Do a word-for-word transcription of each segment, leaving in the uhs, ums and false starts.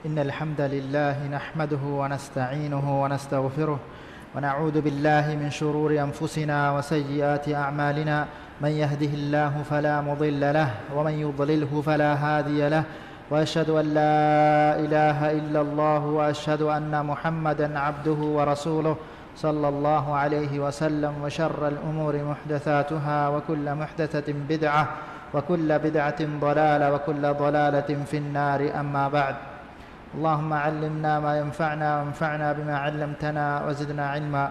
إن الحمد لله نحمده ونستعينه ونستغفره، ونعوذ بالله من شرور أنفسنا وسيئات أعمالنا. من يهده الله فلا مضل له، ومن يضلله فلا هادي له. وأشهد أن لا إله إلا الله، وأشهد أن محمدا عبده ورسوله، صلى الله عليه وسلم. وشر الأمور محدثاتها، وكل محدثة بدعة، وكل بدعة ضلالة، وكل ضلالة في النار. أما بعد. اللهم علمنا ما ينفعنا، وانفعنا بما علمتنا، وزدنا علما.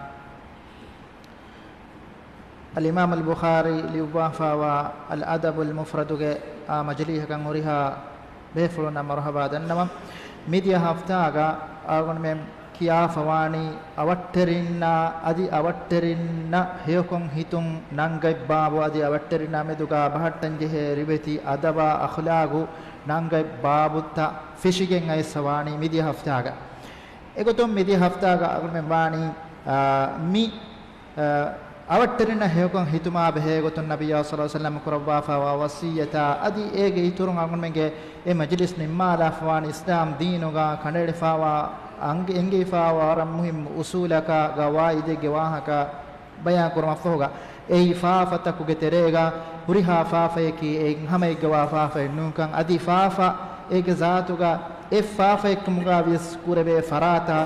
އަލްއިމާމު އަލް ބުޚާރީ ލިޔުއްވާފައިވާ އަލް އަދަބު އަލް މުފްރަދުގެ އާ މަޖިލީހަކަށް ހުރިހާ ބޭފުޅުންނަށް މަރުޙަބާ ދަންނަވަން. މިދިޔަ ހަފްތާގަ އަޅުގަނޑުމެން ކިޔާފަވާނީ އަވަށްޓެރިންނާ އަދި އަވަށްޓެރިންނަށް ހެޔޮކޮށް ހިތުން ނަންގަތް ބާބު އަދި އަވަށްޓެރިންނާ މެދުގަ ބަހައްޓަންޖެހޭ ރިވެތި އަދަބާ އަޚްލާގު ނަންގަތް ބާބުތައް ފެށިގެން އައިސްފަވާނީ މިދިޔަ ހަފްތާގަ. އެގޮތުން މިދިޔަ ހަފްތާގަ އަޅުގަނޑުމެން ވާނީ، އާ، މި އަވަށްޓެރިންނަށް ހެޔޮކޮށް ހިތުމާ ބެހޭގޮތުން ނަބިއްޔާ ޞައްލަﷲު ޢަލައިހި ވަސައްލަމަ ކުރައްވާފައިވާ ވަޞިއްޔަތާ އަދި އޭގެ އިތުރުން އަޅުގަނޑުމެންގެ އެ މަޖިލިސް ނިންމާލާފަވާނީ އިސްލާމް ދީނުގަ ކަނޑައެޅިފައިވާ އަންގަ-، އެނގިފައިވާ ވަރަށް މުހިއްމު އުޞޫލަކާ ގަވާއިދެއްގެ ވާހަކަ ބަޔާން ކުރުމަށްފަހުގަ، އެއީ ފާފަތަކުގެ ތެރޭގަ ހުރިހާ ފާފަޔަކީ އެއިން ހަމައެއްގަވާ ފާފައެއް ނޫންކަން، އަދި ފާފަ އޭގެ ޒާތުގަ އެއް ފާފައެއްކަމުގަ ވިޔަސް ކުރެވޭ ފަރާތާ،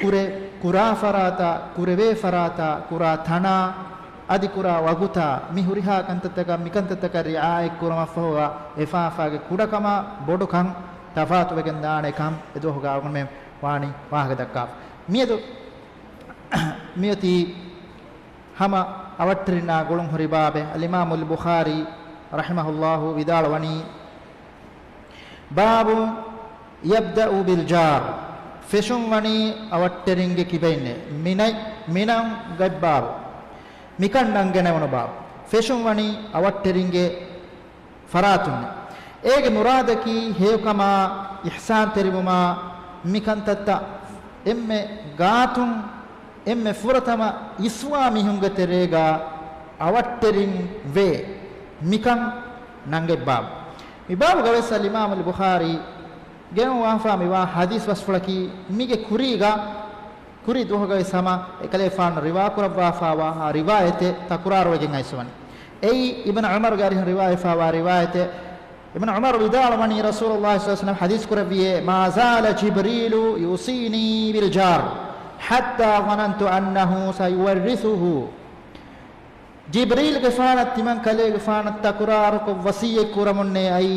ކުރެ-، ކުރާ ފަރާތާ، ކުރެވޭ ފަރާތާ، ކުރާ ތަނާ، އަދި ކުރާ ވަގުތާ، މި ހުރިހާ ކަންތައްތަކަށް، މި ކަންތައްތަކަށް ރިޢާޔަތް ކުރުމަށްފަހުގަ އެ ފާފާގެ ކުޑަކަމާ ބޮޑުކަން ތަފާތުވެގެން ދާނެ ކަން އެދުވަހުގަ އަޅުގަނޑުމެން ވާނީ ވާހަކަ ދައްކާފަ. މިއަދު މިއޮތީ ހަމަ އަވަށްޓެރިންނާ ގުޅުން ހުރި ބާބެއް. އަލްއިމާމު އަލް ބުޚާރީ ރަޙިމަހުﷲ ވިދާޅުވަނީ، باب يبدأ بالجار، ފެށުން ވަނީ އަވަށްޓެރިންގެ ކިބައިންނޭ. މިނަ-، މިނަން ގަތް ބާބު. މިކަން ނަންގަނެވުނު ބާބު. ފެށުން ވަނީ އަވަށްޓެރިންގެ ފަރާތުންނޭ. އޭގެ މުރާދަކީ ހެޔޮކަމާ، އިޙްސާންތެރިވުމާ، މިކަންތައްތައް އެންމެ ގާތުން އެންމެ ފުރަތަމަ އިސްވާ މީހުންގެ ތެރޭގަ އަވަށްޓެރިން ވޭ. މިކަން ނަންގަތް ބާބު. މި ބާބުގަ ވެސް އަލްއިމާމު އަލް ބުޚާރީ ގެންވާފާ މިވާ ޙަދީޘް ބަސްފުޅަކީ މީގެ ކުރީގަ، ކުރީ ދުވަހުގަވެސް ހަމަ އެކަލޭފާނު ރިވާކުރައްވާފާވާ ރިވާޔަތެއް ތަކުރާރުވެގެން އައިސްވަނީ. އެއީ އިބްނު ޢުމަރުގެ އަރިހުން ރިވާވެފާވާ ރިވާޔަތެއް. އިބްނު ޢުމަރު ވިދާޅުވަނީ، ރަސޫލުﷲ ޞައްލަﷲު ޢަލައިހި ވަސައްލަމަ ޙަދީޘް ކުރެއްވިއޭ، ما زال جبريل يوصيني بالجار حتى ظننت أنه سيورثه. ޖިބްރީލްގެފާނަށް ތިމަން ކަލޭގެފާނަށް ތަކުރާރުކޮށް ވަޞިއްޔަތް ކުރަމުންނޭ އައީ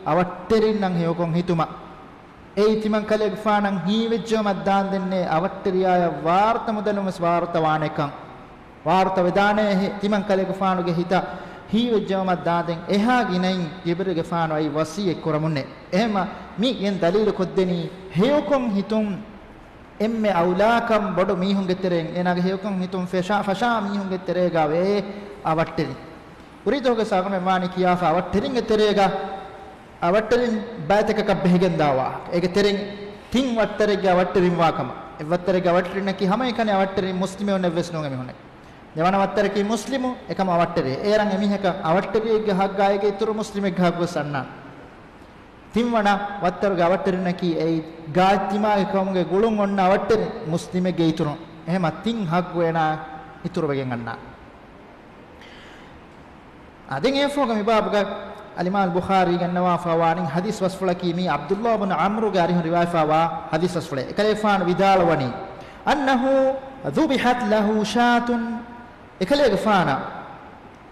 އަވަށްޓެރިންނަށް ހެޔޮކޮށް ހިތުމަށް. އެއީ ތިމަން ކަލޭގެފާނަށް ހީވެއްޖައުމަށް ދާންދެންނޭ އަވަށްޓެރިޔާޔަށް ވާރުތަ މުދަލުން ވެސް ވާރުތަ ވާނެކަން. ވާރުތަ ވެދާނޭހެ ތިމަން ކަލޭގެފާނުގެ ހިތަށް ހީވެއްޖައުމަށް ދާންދެން އެހާ ގިނައިން ޖިބްރީލްގެފާނު އައީ ވަޞިއްޔަތް ކުރަމުންނޭ. އެހެންމަ މި ގެން ދަލީލު ކޮށްދެނީ ހެޔޮކޮށް ހިތުން އެންމެ އައުލާކަން ބޮޑު މީހުންގެ ތެރެއިން، އޭނާގެ ހެޔޮކޮށް ހިތުން ފެށާ، ފަށާ މީހުންގެ ތެރޭގަ ވޭ އަވަށްޓެރިން. ކުރީ ދުވަހުގެ ސާގަމެން ވާނީ ކިޔާފަ އަވަށްޓެރިންގެ ތެރޭގަ އަވަށްޓެރިން ބައިތަކަކަށް ބެހިގެންދާ ވާހަކަ. އޭގެ ތެރެއިން ތިން ވައްތަރެއްގެ އަވަށްޓެރިން ވާ ކަމަށް. އެއްވައްތަރެއްގެ އަވަށްޓެރިންނަކީ ހަމައެކަނި އަވަށްޓެރި މުސްލިމެއް އޮންނަ އެއްވެސް ނޫން އެމީހުނެއް. ދެވަނަ ވައްތަރަކީ މުސްލިމު، އެކަމަށް އަވަށްޓެރި. އޭރަށް އެމީހަކަށް އަވަށްޓެރިއެއްގެ ހައްގާ އޭގެ އިތުރު މުސްލިމެއްގެ ހައްގުވެސް އަންނާނެ. ތިންވަނަ ވައްތަރުގެ އަވަށްޓެރިންނަކީ އެއީ ގާތްތިމާގެ ޤައުމުގެ ގުޅުން އޮންނަ އަވަށްޓެރި މުސްލިމެއްގެ އިތުރުން. އެހެމަ ތިން ހައްގު އޭނާ އިތުރުވެގެން އަންނާ. އާ، ދެން އެއަށްފަހުގަ މި ބާބުގަ އަލްއިމާމު ބުޚާރީ ގަންނަވާފަ ވާނީ ޙަދީޘް ބަސްފުޅަކީ މީ ޢަބްދުﷲ ބުން ޢަމްރުގެ އަރިހުން ރިވާޔަތްވާ ޙަދީޘް ބަސްފުޅެއް. އެކަލޭގެފާނު ވިދާޅުވަނީ، أنه ذبحت له شاة، އެކަލޭގެފާނަށް،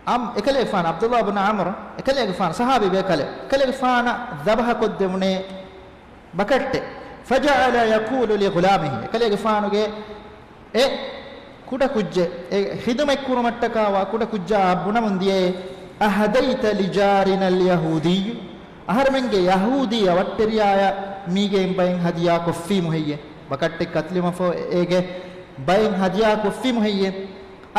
އަމް، އެކަލޭގެފާނު ޢަބްދުﷲ ބުން ޢަމްރު، އެކަލޭގެފާނު ޞަޙާބީ ބޭކަލެއް، އެކަލޭގެފާނަށް ޛަބަޙަ ކޮށްދެވުނޭ ބަކައްޓެއް. فجعل يقول لغلامه، އެކަލޭގެފާނުގެ އެ ކުޑަކުއްޖެއް، އެ ޚިދުމަތްކުރުމަށްޓަކާ ވާ ކުޑަކުއްޖާ ބުނަމުން ދިޔައޭ، أهديت لجارنا اليهودي، އަހަރެމެންގެ ޔަހޫދީ އަވަށްޓެރިޔާޔަށް މީގެއިން ބައެއް ހަދިޔާ ކޮށްފީމު ހެއްޔެ؟ ބަކައްޓެއް ކަތިލުމަށްފަހު އޭގެ ބައެއް ހަދިޔާ ކޮށްފީމު ހެއްޔެ؟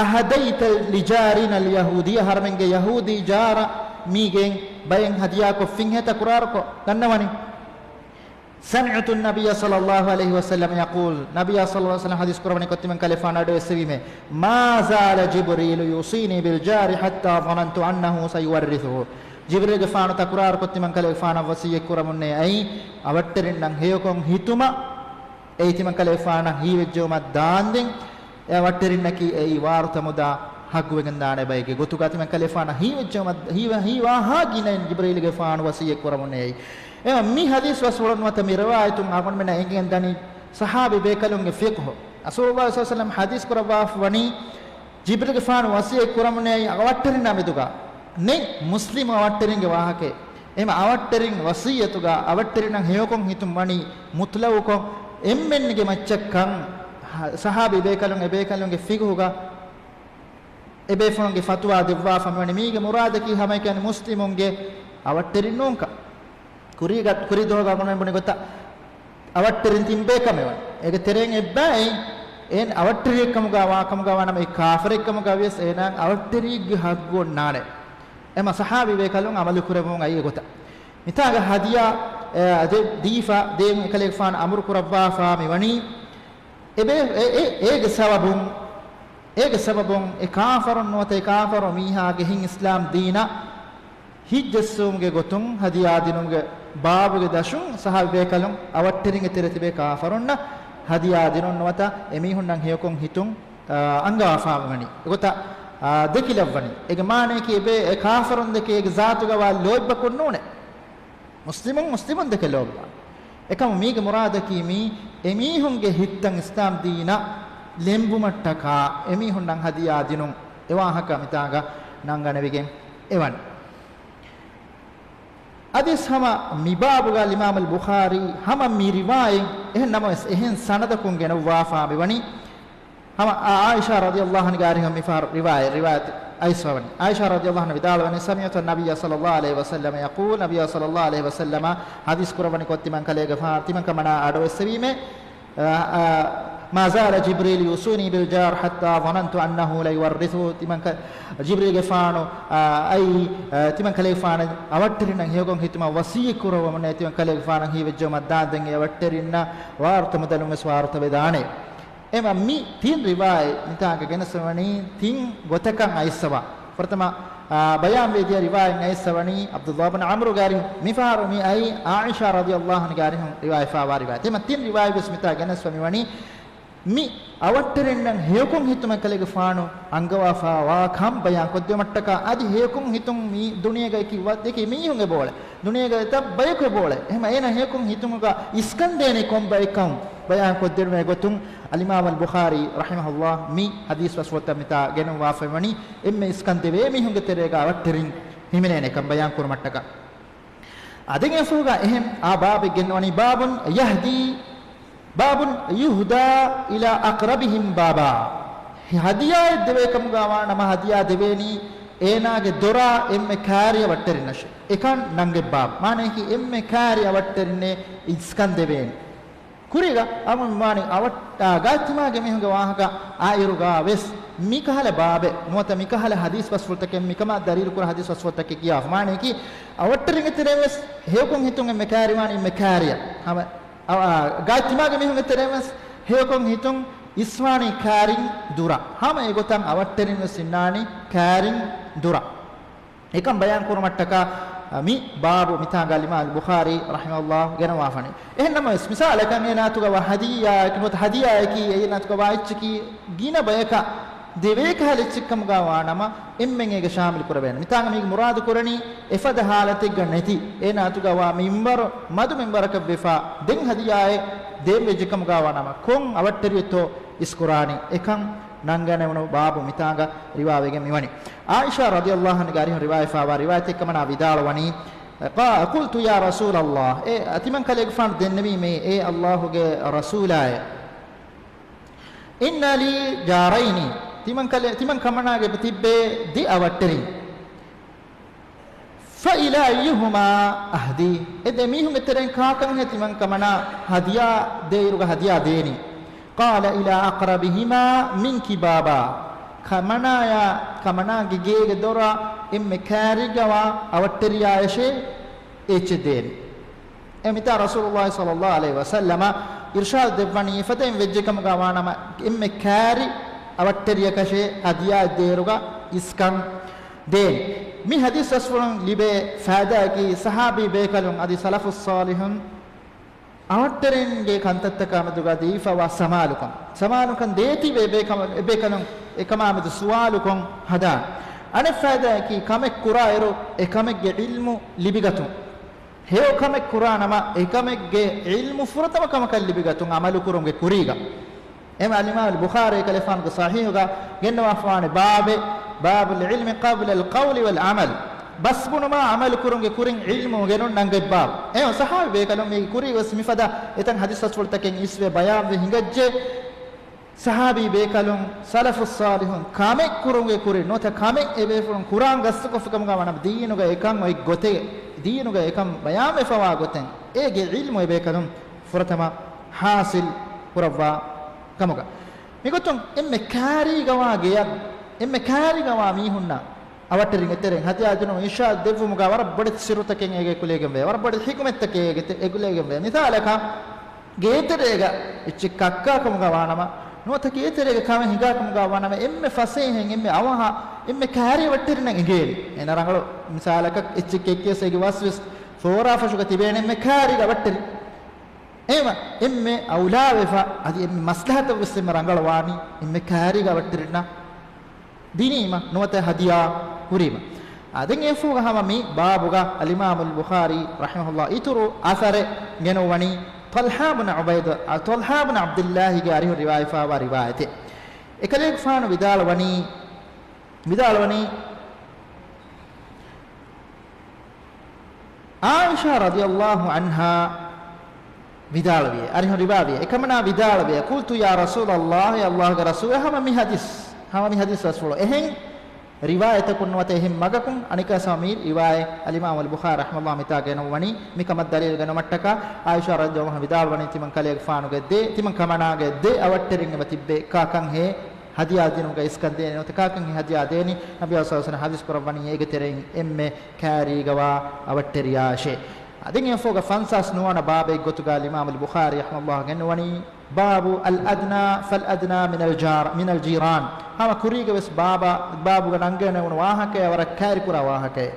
أهديت لجارنا اليهودي، އަހަރެމެންގެ ޔަހޫދީ ޖާރަށް މީގެއިން ބައެއް ހަދިޔާ ކޮށްފިންހޭ ތަކުރާރުކޮށް ދަންނަވަނީ. سمعت النبي صلى الله عليه وسلم يقول، ނަބިއްޔާ ޞައްލަﷲު ޢަލައިހި ވަސައްލަމަ ޙަދީޘް ކުރައްވަނީ ކޮށް ތިމަން ކަލޭގެފާނު އަޑުއެއްސެވީމޭ، ما زال جبريل يوصيني بالجار حتى ظننت أنه سيورثه. ޖިބްރީލްގެފާނު ތަކުރާރުކޮށް ތިމަންކަލޭގެފާނަށް ވަޞިއްޔަތް ކުރަމުންނޭ އައީ، އަވަށްޓެރިންނަށް ހެޔޮކޮށް ހިތުމަށް. އެއީ ތިމަންކަލޭގެފާނަށް ހީވެއްޖެއުމަށް ދާންދެން، އެ އަވަށްޓެރިންނަކީ އެއީ ވާރުތަމުދާ ހައްގުވެގެންދާނެ ބައެއްގެ ގޮތުގަ ތިމަންކަލޭގެފާނަށް ހީވެއްޖެއުމަށް ހީވަ-، ހީވާހާ ގިނައިން ޖިބްރީލްގެފާނު ވަޞިއްޔަތް ކުރަމުންނޭ އައީ. އެ މި ޙަދީޘް ވަސް ހުޅުނުވަތަ މި ރިވާޔަތުން އަޅުގަނޑުމެންނަށް އެނގިގެން ދަނީ ޞަޙާބީ ބޭކަލުންގެ ފިޤްހު. ރަސޫލުﷲ ޞައްލަﷲު ޢަލައިހި ވަސައްލަމަ ޙަދީޘް ކުރައްވާފަ ވަނީ، ޖިބްރީލްގެފާނު ވަޞިއްޔަތް ކުރަމުންނޭ އަވަށްޓެރިންނާ މެދުގަ. ނެތް މުސްލިމު އަވަށްޓެރިންގެ ވާހަކައެއް. އެހެން އަވަށްޓެރިން ވަޞިއްޔަތުގަ އަވަށްޓެރިންނަށް ހެޔޮކޮށް ހިތުން ވަނީ މުޠްލަޤުކޮށް، އެންމެންގެ މައްޗަށްކަން ޞަޙާބީ ބޭކަލުން އެބޭކަލުންގެ ފިޤްހުގަ އެބޭފުޅުންގެ ފަތުވާ ދެއްވާފަ މިވަނީ. މީގެ މުރާދަކީ ހަމައެކަނި މުސްލިމުންގެ އަވަށްޓެރިން ނޫންކަން. ކުރީގަ-، ކުރީ ދުވަހުގަ އަޅުގަނޑުމެން ބުނި ގޮތަށް އަވަށްޓެރިން ތިން ބޭކަމެވެ. އޭގެ ތެރެއިން އެއްބައި އޭން އަވަށްޓެރިއެއްކަމުގަ ވާކަމުގަ ވާނަމަ، އެ ކާފަރެއްކަމުގަ ވިޔަސް އޭނާ އަވަށްޓެރިއެއްގެ ހައްގު އޮންނާނެ. އެމަ ޞަޙާބީ ބޭކަލުން ޢަމަލު ކުރެއްވުން އައީ އެގޮތަށް. މިތާގަ ހަދިޔާ، އެ، ދެ-، ދީފަ ދޭން އެކަލޭގެފާނު އަމުރު ކުރައްވާފާ މިވަނީ. އެބޭ-، އެ-، އެ-، އޭގެ ސަބަބުން، އޭގެ ސަބަބުން އެ ކާފަރުން ނުވަތަ އެ ކާފަރު މީހާގެ ހިތް އިސްލާމް ދީނަށް ހިތްޖެއްސުވުމުގެ ގޮތުން ހަދިޔާ ދިނުމުގެ ބާބުގެ ދަށުން ޞަޙާބީ ބޭކަލުން އަވަށްޓެރިންގެ ތެރޭ ތިބޭ ކާފަރުންނަށް ހަދިޔާ ދިނުން ނުވަތަ އެމީހުންނަށް ހެޔޮކޮށް ހިތުން، އާ، އަންގަވާފާ ވަނީ. އެގޮތަށް، އާ، ދެކިލައްވަނީ. އޭގެ މާނަޔަކީ އެބޭ އެ ކާފަރުން ދެކެ އޭގެ ޒާތުގަ ވާ ލޯތްބަކުން ނޫނޭ. މުސްލިމުން މުސްލިމުން ދެކެ ލޯބިވާ. އެކަމު މީގެ މުރާދަކީ މީ އެމީހުންގެ ހިތްތައް އިސްލާމް ދީނަށް ލެނބުމަށްޓަކާ އެމީހުންނަށް ހަދިޔާ ދިނުން. އެ ވާހަކަ މިތާގަ ނަންގަނެވިގެން އެވަނީ. އަދިސް ހަމަ މި ބާބުގަ އިމާމުލް ބުޚާރީ ހަމަ މި ރިވާޔަތް އެހެން ނަމަވެސް އެހެން ސަނަދަކުން ގެނައްވާފާ މިވަނީ. ހަމަ އާ-، ޢާއިޝާ ރަޟިޔަﷲ ޢަންހާ ގާރިހަމަ މިފަހަރު ރިވާޔަތް، ރިވާޔަތް އައިސްފަވަނީ. ޢާއިޝާ ރަޟިޔަﷲ ޢަންހާ ވިދާޅުވަނީ، سمعت النبي صلى الله عليه وسلم يقول، ނަބިއްޔާ ޞައްލަﷲ ޢަލައިހި ވަސައްލަމަ ޙަދީޘް ކުރައްވަނީ ކޮށް ތިމަން ކަލޭގެފާނު ތިމަން ކަމަނާ އަޑުއެއްސެވީމޭ، އަ، އަ، ما زال جبريل يوصيني بالجار حتى ظننت أنه ليورثه. ތިމަން ކަ-، ޖިބްރީލްގެފާނު، އަ، އައީ، އަ، ތިމަން ކަލޭގެފާނަށް އަވަށްޓެރިންނަށް ހެޔޮކޮށް ހިތުމަށް ވަޞިއްޔަތް ކުރައްވަމުންނޭ ތިމަން ކަލޭގެފާނަށް ހީވެއްޖެއުމަށް ދާންދެން އެ އަވަށްޓެރިންނަށް ވާރުތަ މުދަލުން ވެސް ވާރުތަ ވެދާނެ. އެމަ މި ތިން ރިވާޔަތް މިތާގަ ގެނެސްވަނީ ތިން ގޮތަކަށް އައިސްސަވާ. ފުރަތަމަ، އާ، ބަޔާންވެދިޔަ ރިވާޔަތް އައިސްސަވަނީ ޢަބްދުﷲ ބިން ޢަމްރުގެ އަރިހުން. މިފަހަރު މި އައީ ޢާއިޝާ ރަޟިޔަﷲ ޢަންހާ ގެ އަރިހުން ރިވާޔަތް ފާވާ ރިވާޔަތް. އެމަ ތިން ރިވާޔަތް ވެސް މިތާ ގެނެސްވަ މިވަނީ މި އަވަށްޓެރިންނަށް ހެޔޮކޮށް ހިތުމަށް ކަލޭގެފާނު އަންގަވާފާވާ ކަން ބަޔާން ކޮށްދެވުމަށްޓަކާ އަދި ހެޔޮކޮށް ހިތުން މި ދުނިޔޭގަ އެކި ވަ-، އެކި މީހުން އެބައުޅޭ. ދުނިޔޭގަ އެތައް ބަޔަކު އެބައުޅޭ. އެހެމަ އޭނަ ހެޔޮކޮށް ހިތުމުގަ އިސްކަންދޭނީ ކޮން ބައެއްކަން ބަޔާން ކޮށްދެވުމޭ ގޮތުން އަލްއިމާމު އަލްބުޚާރީ ރަޙިމަހުﷲ މި ޙަދީޘް ވަސްވޮތަށް މިތާ ގެނުން ވާފައިވަނީ އެންމެ އިސްކަން ދެވޭ މީހުންގެ ތެރޭގަ އަވަށްޓެރިން ހިމެނޭނެ ކަން ބަޔާން ކުރުމަށްޓަކާ. އަދި އެފުހުގަ އެހެން އާ ބާބެއް ގެންނަވަނީ، باب يهدي، باب يهدى إلى أقربهم بابا. ހަދިޔާއެއް ދެވޭ ކަމުގަ ވާނަމަ ހަދިޔާ ދެވޭނީ އޭނާގެ ދޮރާ އެންމެ ކާރި އަވަށްޓެރިންނަށެ. އެކަން ނަންގެއް ބާބު. މާނަޔަކީ އެންމެ ކާރި އަވަށްޓެރިންނޭ އިސްކަން ދެވޭނީ. ކުރީގަ އަމުން ވާނީ އަވަށް-، އާ، ގާތްތިމާގެ މީހުންގެ ވާހަކަ އާއިރުގަ ވެސް މިކަހަލަ ބާބެއް ނުވަތަ މިކަހަލަ ޙަދީޘް ބަސްފުޅުތަކެއް މިކަމާ ދަލީލު ކުރާ ޙަދީޘް ބަސްފުޅުތަކެއް ކިޔާފަ. މާނަޔަކީ އަވަށްޓެރިންގެ ތެރެއިން ވެސް ހެޔޮކޮށް ހިތުން އެންމެ ކާރިވާނީ އެންމެ ކާރިއަށް. ހަމަ އަ-، އާ، ގާތްތިމާގެ މީހުންގެ ތެރެއިން ވެސް ހެޔޮކޮށް ހިތުން އިސްވާނީ ކާރިން ދުރަށް. ހަމަ އެގޮތަށް އަވަށްޓެރިން ވެސް އިންނާނީ ކާރިން ދުރަށް. އެކަން ބަޔާން ކުރުމަށްޓަކާ، މި ބާބު މިތާގަ އަލްއިމާމު އަލްބުޚާރީ ރަޙިމަހުﷲ ގެނަވާފަނީ. އެހެން ނަމަވެސް، މިސާލަކަށް އޭނާތުގަ ވާ ހަދިޔާއެކި ނުވަތަ ހަދިޔާއެކީ އޭނާތުގަ ވާ އެއްޗަކީ ގިނަ ބަޔަކަށް ދެވޭ ކަހަލަ އެއްޗެއްކަމުގަ ވާނަމަ، އެންމެން އޭގެ ޝާމިލް ކުރެވޭނެ. މިތާގަ މީގެ މުރާދު ކުރަނީ އެފަދަ ހާލަތެއްގަ ނެތި، އޭނާތުގަ ވާ މިންވަރު މަދު މިންވަރަކަށް ވެފަ، ދެން ހަދިޔާއެއް ދޭން ވެއްޖެކަމުގަ ވާނަމަ، ކޮން އަވަށްޓެރިއެއްތޯ އިސްކުރާނީ؟ އެކަން ނަންގަނެވުނު ބާބު މިތާގަ ރިވާވެގެން މިވަނީ. ޢާއިޝާ ރަޟިޔަﷲ ޢަންހާ ގެ އަރިހުން ރިވާވެފައިވާ ރިވާޔަތެއް ކަމަނާ ވިދާޅުވަނީ، ޤާ-، قلت يا رسول الله، އޭ ތިމަން ކަލޭގެފާނު ދެންނެވީމޭ، އޭ ﷲ ގެ ރަސޫލާއޭ، إن لي جارين، ތިމަން ކަލޭ-، ތިމަން ކަމަނާގެ ތިއްބޭ ދެ އަވަށްޓެރިން. فإلى أيهما أهدي؟ އެ ދެ މީހުންގެ ތެރެއިން ކާކަށްހޭ ތިމަން ކަމަނާ ހަދިޔާ ދޭއިރުގަ ހަދިޔާ ދޭނީ؟ قال إلى أقربهما منك بابا. ކަމަނާޔާ، ކަމަނާގެ ގޭގެ ދޮރާ އެންމެ ކާރިގަވާ އަވަށްޓެރިޔާޔަށޭ އެއްޗެއް ދޭނީ. އެ މިތާ ރަސޫލުﷲ ޞައްލަﷲ ޢަލައިހި ވަސައްލަމަ އިރުޝާދު ދެއްވަނީ އެފަދައިން ވެއްޖެކަމުގަ ވާނަމަ އެންމެ ކާރި އަވަށްޓެރިޔަކަށޭ ހަދިޔާ ދޭއިރުގަ އިސްކަން ދޭން. މި ޙަދީޘް ބަސްފުޅުން ލިބޭ ފައިދާއަކީ، ޞަޙާބީ ބޭކަލުން އަދި ސަލަފުއްޞާލިޙުން އަވަށްޓެރިންގެ ކަންތައްތަކާ މެދުގަ ދީފަވާ ސަމާލުކަން. ސަމާލުކަން ދޭތީވެ އެބޭކަމަ-، އެބޭކަލުން އެކަމާ މެދު ސުވާލުކޮށް ހަދާނެ. އަނެއް ފައިދާއަކީ، ކަމެއް ކުރާއިރު އެ ކަމެއްގެ ޢިލްމު ލިބިގަތުން. ހެޔޮ ކަމެއް ކުރާނަމަ، އެ ކަމެއްގެ ޢިލްމު ފުރަތަމަ ކަމަކަށް ލިބިގަތުން ޢަމަލުކުރުމުގެ ކުރީގަ. އެމަ އަލްއިމާމު ބުޚާރީ ކަލޭގެފާނުގެ ޞަޙީޙުގަ ގެންނަވާފަވާނެ ބާބެއް، باب العلم قبل القول والعمل. ބަސްބުނުމާ ޢަމަލުކުރުމުގެ ކުރިން ޢިލްމު ގެނުން ނަންގަތް ބާބު. އެހެން ޞަޙާބީ ބޭކަލުން މީގެ ކުރީގަވެސް މިފަދަ އެތަން ޙަދީޘް ބަސްފުޅުތަކެއް އިސްވެ ބަޔާންވެ ހިނގައްޖެ. ޞަޙާބީ ބޭކަލުން، ސަލަފުއްޞާލިޙުން ކަމެއް ކުރުމުގެ ކުރިން ނުވަތަ ކަމެއް އެބޭފުޅުން ކުރާން ގަސްތުކޮށްފިކަމުގަ ވަނަ ދީނުގަ އެކަން އޮތް ގޮތެއް، ދީނުގަ އެކަން ބަޔާންވެފަވާ ގޮތެއް، އޭގެ ޢިލްމު އެބޭކަލުން ފުރަތަމަ ޙާޞިލް ކުރައްވާ ކަމުގަ. މިގޮތުން އެންމެ ކާރީގަވާ ގެޔަށް، އެންމެ ކާރީގަވާ މީހުންނަށް އަވަށްޓެރިން އެތެރެއިން ހަދިޔާ ދިނުމަށް އިރުޝާދު ދެއްވުމުގަ ވަރަށް ބޮޑެތި ސިއްރުތަކެއް އޭގަ އެކުލެވިގެންވޭ. ވަރަށް ބޮޑެތި ޙިކުމަތްތަކެއް އޭގަ އެކުލެވިގެންވޭ. މިސާލަކަށް، ގޭތެރޭގަ އެއްޗެއް ކައްކާ ކަމުގަ ވާނަމަ، ނުވަތަ ގޭތެރޭގަ ކަމެއް ހިނގާ ކަމުގަ ވާނަމަ، އެންމެ ފަސޭހައިން، އެންމެ އަވަހަށް، އެންމެ ކާރީ އަވަށްޓެރިންނަށް އެނގޭނެ. އޭނަ ރަނގަޅު މިސާލަކަށް އެއްޗެއް ކެއްކިޔަސް އޭގެ ވަސްވެސް ފޯރާ ފަށުގަ ތިބޭނެ އެންމެ ކާރީގަ އަވަށްޓެރި. އެހެމަ އެންމެ އައުލާވެފަ، އަދި އެންމެ މަސްލަހަތަށް ވެސް އެންމެ ރަނގަޅު ވާނީ އެންމެ ކާރީގަ އަވަށްޓެރިންނަށް ދިނީމަ ނުވަތަ ހަދިޔާ ކުރީމަ. އާ، ދެން އެފޫގަ ހަމަ މި ބާބުގަ އަލްއިމާމުލް ބުޚާރީ ރަޙިމަހުﷲ އިތުރު އަސަރެއް ގެނުވަނީ ޠަލްޙާ ބުން ޢުބައިދު، އާ، ޠަލްޙާ ބުން ޢަބްދިއްލާހިގެ އަރިހުން ރިވާޔަތްވާ ރިވާޔަތެއް. އެކަލޭގެފާނު ވިދާޅުވަނީ، ވިދާޅުވަނީ، ޢާއިޝާ ރަޟިޔަﷲ ޢަންހާ ވިދާޅުވިއޭ، އަރިހުން ރިވާވިއޭ، އެކަމަނާ ވިދާޅުވިއޭ، قلت يا رسول الله، އެ ﷲގެ ރަސޫލާ، ހަމަ މި ޙަދީޘް، ހަމަ މި ޙަދީޘް ބަސްފުޅު އެހެން ރިވާޔަތަކުން ނުވަތަ އެހެން މަގަކުން އަނެއްކާ ސަމީރް ރިވާޔަތް އަލްއިމާމުލް ބުޚާރީ ރަޙިމަހުﷲ މިތާ ގެނައުވަނީ، މިކަމަށް ދަލީލު ގެނުމަށްޓަކާ ޢާއިޝާ ރަޟިޔަﷲ ޢަންހާ ވިދާޅުވަނީ ތިމަން ކަލޭގެފާނުގެ ދެ، ތިމަން ކަމަނާގެ ދެ އަވަށްޓެރިން އެބަ ތިއްބޭ ކާކަންހޭ ހަދިޔާ ދިނުމުގަ އިސްކަން ދޭނެ ނުވަތަ ކާކަން ހަދިޔާ ދޭނީ؟ ނަބިއްޔާ ޞައްލަﷲ ޢަލައިހި ވަސައްލަމަ ޙަދީޘް ކުރައްވަނީ އޭގެ ތެރެއިން އެންމެ ކާރީގަވާ އަވަށްޓެރިޔާށޭ. ދެން އެފޯގަ ފަންސާސް ނުވަ ވަނަ ބާބެއް ގޮތުގަ އަލްއިމާމުލް ބުޚާރީ ރަޙިމަހުﷲ ގެންނުވަނީ، باب الأدنى فالأدنى من الجار، من الجيران. ހަމަ ކުރީގަ ވެސް ބާބާ، ބާބުގަ ނަންގަނެވުނު ވާހަކައެއް ވަރަށް ކާރިކުރާ ވާހަކައެއް.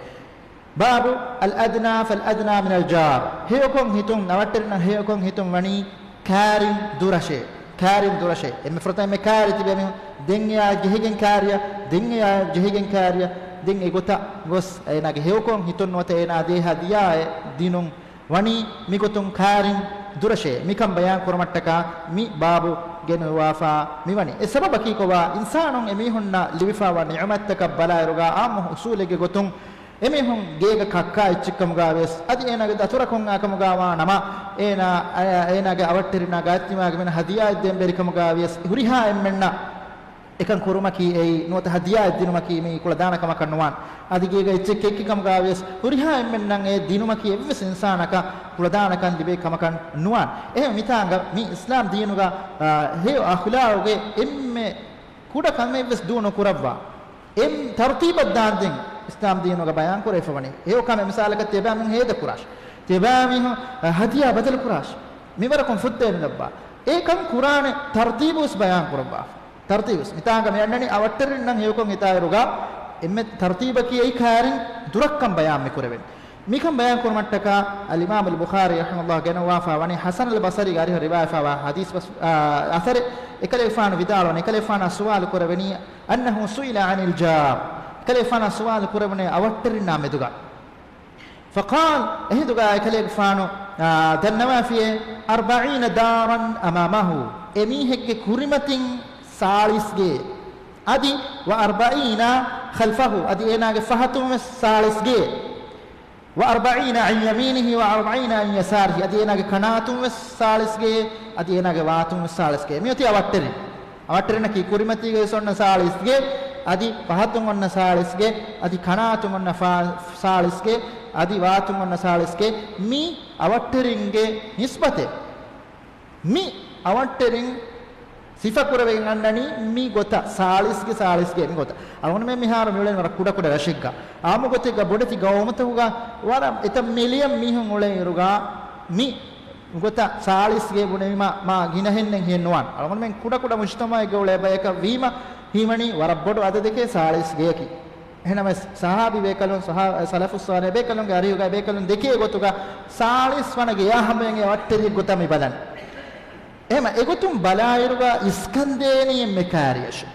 باب الأدنى فالأدنى من الجار. ހެޔޮކޮށް ހިތުން، އަވަށްޓެރިންނަށް ހެޔޮކޮށް ހިތުން ވަނީ ކާރިން ދުރަށޭ. ކާރިން ދުރަށޭ. އެންމެ ފުރަތަމަ އެންމެ ކާރި ތިބޭ މީހުން ދެން އެއާ ޖެހިގެން ކާރިއަށް، ދެން އެއާ ޖެހިގެން ކާރިއަށް، ދެން އެގޮތަށް ގޮސް އޭނާގެ ހެޔޮކޮށް ހިތުން ނުވަތަ އޭނާ ދޭ ހަދިޔާއެއް ދިނުން ވަނީ މިގޮތުން ކާރިން ދުރަށޭ. މިކަން ބަޔާން ކުރުމަށްޓަކާ މި ބާބު ގެނުވާފާ މިވަނީ. އެ ސަބަބަކީ ކޮބާ؟ އިންސާނުން އެމީހުންނަށް ލިބިފާވާ ނިޢުމަތްތަކަށް ބަލާއިރުގަ ޢާއްމު އުޞޫލެއްގެ ގޮތުން އެމީހުން ގޭގަ ކައްކާ އެއްޗެއްކަމުގަ ވިޔަސް، އަދި އޭނާގެ ދަތުރަކުން އާކަމުގަ ވާނަމަ، އޭނާ، އޭނާގެ އަވަށްޓެރިންނާ ގާތްތިމާގެ މީހުންނަށް ހަދިޔާއެއް ދޭން ބެރިކަމުގަ ވިޔަސް، ހުރިހާ އެންމެންނަށް އެކަން ކުރުމަކީ އެއީ ނުވަތަ ހަދިޔާއެއް ދިނުމަކީ މީ ކުޅަދާނަ ކަމަކަށް ނުވާން. އަދި ގޭގަ އެއްޗެއް ކެއްކި ކަމުގަ ވިޔަސް، ހުރިހާ އެންމެންނަށް އެ ދިނުމަކީ އެއްވެސް އިންސާނަކަށް ކުޅަދާނަކަން ލިބޭ ކަމަކަށް ނުވާން. އެހެން މިތާނގަ މި އިސްލާމް ދީނުގަ، އާ، ހެޔޮ އަޚްލާގުގެ އެންމެ ކުޑަ ކަމެއްވެސް ދޫ ނުކުރައްވާ. އެ ތަރުތީބަށް ދާންދެން އިސްލާމް ދީނުގަ ބަޔާން ކުރެވިފަވަނީ. ހެޔޮ ކަމެއް މިސާލަކަށް ތިޔަބައިމީހުން ހޭދަ ކުރާށި. ތިޔަބައިމީހުން، އަ، ހަދިޔާ ބަދަލު ކުރާށި. މިވަރަކުން ފުއްދޭނުލައްވާ. އެ ކަން ކުރާނެ ތަރުތީބުވެސް ބަޔާން ކުރައްވާފަ. ތަރުތީބުވެސް. މިތާނގަ މި އަންނަނީ އަވަށްޓެރިންނަށް ހެޔޮކޮށް ހިތާއިރުގަ އެންމެ ތަރުތީބަކީ އެއީ ކާރިން ދުރަށްކަން ބަޔާން މި ކުރެވެން. މިކަން ބަޔާން ކުރުމަށްޓަކާ އަލްއިމާމުލް ބުޚާރީ ރަޙިމަހުﷲ ގެނައުވާފާ ވަނީ ޙަސަނުލް ބަޞްރީގެ އަރިހު ރިވާޔަތްވާ ޙަދީޘް ބަސް، އާ، އަސަރެއް. އެކަލޭގެފާނު ވިދާޅުވަނީ، އެކަލޭގެފާނާ ސުވާލު ކުރެވެނީ، أنه سئل عن الجار. އެކަލޭގެފާނާ ސުވާލު ކުރެވުނޭ އަވަށްޓެރިންނާ މެދުގަ. فقال، އެހިނދުގަ އެކަލޭގެފާނު، އާ، ދަންނަވާފިޔޭ، أربعين دارا أمامه. އެމީހެއްގެ ކުރިމަތިން ސާޅީސް ގޭ. އަދި، وأربعين خلفه، އަދި އޭނާގެ ފަހަތުން ވެސް ސާޅީސް ގޭ. وأربعين عن يمينه وأربعين عن يساره. އަދި އޭނާގެ ކަނާތުން ވެސް ސާޅީސް ގޭ، އަދި އޭނާގެ ވާތުން ވެސް ސާޅީސް ގޭ. މިއޮތީ އަވަށްޓެރިން. އަވަށްޓެރިންނަކީ ކުރިމަތީގައި ވެސް އޮންނަ ސާޅީސް ގޭ، އަދި ފަހަތުން އޮންނަ ސާޅީސް ގޭ، އަދި ކަނާތުން އޮންނަ ފާ-، ސާޅީސް ގޭ، އަދި ވާތުން އޮންނަ ސާޅީސް ގޭ. މި އަވަށްޓެރިންގެ ނިސްބަތެއް. މި އަވަށްޓެރިން ސިފަކުރެވެގެން އަންނަނީ މި ގޮތަށް، ސާޅީސްގެ، ސާޅީސްގެ މި ގޮތަށް. އަޅުގަނޑުމެން މިހާރު މިއުޅެނީ ވަރަށް ކުޑަކުޑަ ރަށެއްގަ. އާއްމު ގޮތެއްގަ ބޮޑެތި ގައުމުތަކުގަ ވަރަށް އެތައް މިލިއަން މީހުން އުޅޭއިރުގަ މި ގޮތަށް ސާޅީސްގޭ ބުނެވީމަ މާ ގިނަހެންނެއް ހިއެއް ނުވާން. އަޅުގަނޑުމެން ކުޑަކުޑަ މުޖްތަމައެއްގަ އުޅޭ ބަޔަކަށް ވީމަ ހީވަނީ ވަރަށް ބޮޑު އަދަދެކޭ ސާޅީސް ގެޔަކީ. އެހެނަމަސް ސަހާބީ ބޭކަލުން، ސަހާ-، ސަލަފުއް ޞާލިޙް ބޭކަލުންގެ އަރިހުގައި ބޭކަލުން ދެކޭ ގޮތުގަ ސާޅީސް ވަނަ ގެޔާ ހަމަޔަށް އެ އަވަށްޓެރިއެއް ގޮތަށް މި ބަލަން. އެހެމަ އެގޮތުން ބަލާއިރުގަ އިސްކަން ދޭނީ އެންމެ ކާރިޔަށެވެ.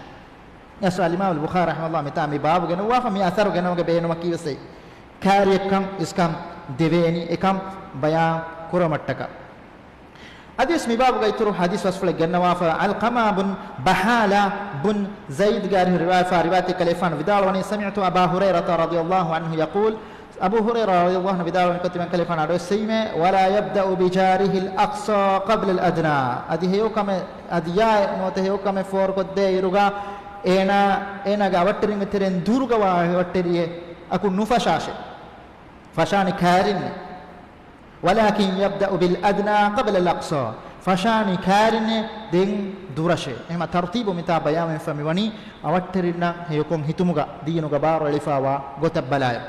އަސް އަލްއިމާމު އަލްބުޚާރީ ރަޙިމަހުﷲ މިތާ މި ބާބު ގެނައުވާފަ މި އަސަރު ގެނައުމުގެ ބޭނުމަކީވެސް އެއީ. ކާރިއެއްކަން އިސްކަން ދެވޭނީ އެކަން ބަޔާން ކުރުމަށްޓަކާ. އަދިވެސް މި ބާބުގަ އިތުރު ޙަދީޘް ބަސްފުޅެއް ގެންނަވާފަ، ޢަލްޤަމާ ބުން ބަހާލާ ބުން ޒައިދްގެ އަރިހު ރިވާޔަތްވާ ރިވާޔަތެއް ކަލޭގެފާނު ވިދާޅުވަނީ، سمعت أبا هريرة رضي الله عنه يقول، އަބޫ ހުރައިރާ ރަޟިޔަﷲ ޢަންހު ވިދާޅުވަނީ ކޮށް ތިމަން ކަލޭގެފާނު އަޑުއެއްސެވީމޭ، ولا يبدأ بجاره الأقصى قبل الأدنى، އަދި ހެޔޮކަމެއް، އަދި ޔާއެއް ނުވަތަ ހެޔޮކަމެއް ފޯރުކޮށްދޭ އިރުގަ އޭނާ، އޭނާގެ އަވަށްޓެރިންގެ ތެރެއިން ދުރުގަވާ އަވަށްޓެރިއެއް އަކު ނުފަށާށޭ. ފަށާނީ ކާރިންނޭ. ولكن يبدأ بالأدنى قبل الأقصى، ފަށާނީ ކާރިންނޭ ދެން ދުރަށޭ. އެހެމަ ތަރުތީބު މިތާ ބަޔާންވެފަ މިވަނީ އަވަށްޓެރިންނަށް ހެޔޮކޮށް ހިތުމުގަ ދީނުގަ ބާރު އެޅިފަވާ ގޮތަށް ބަލާއިރު.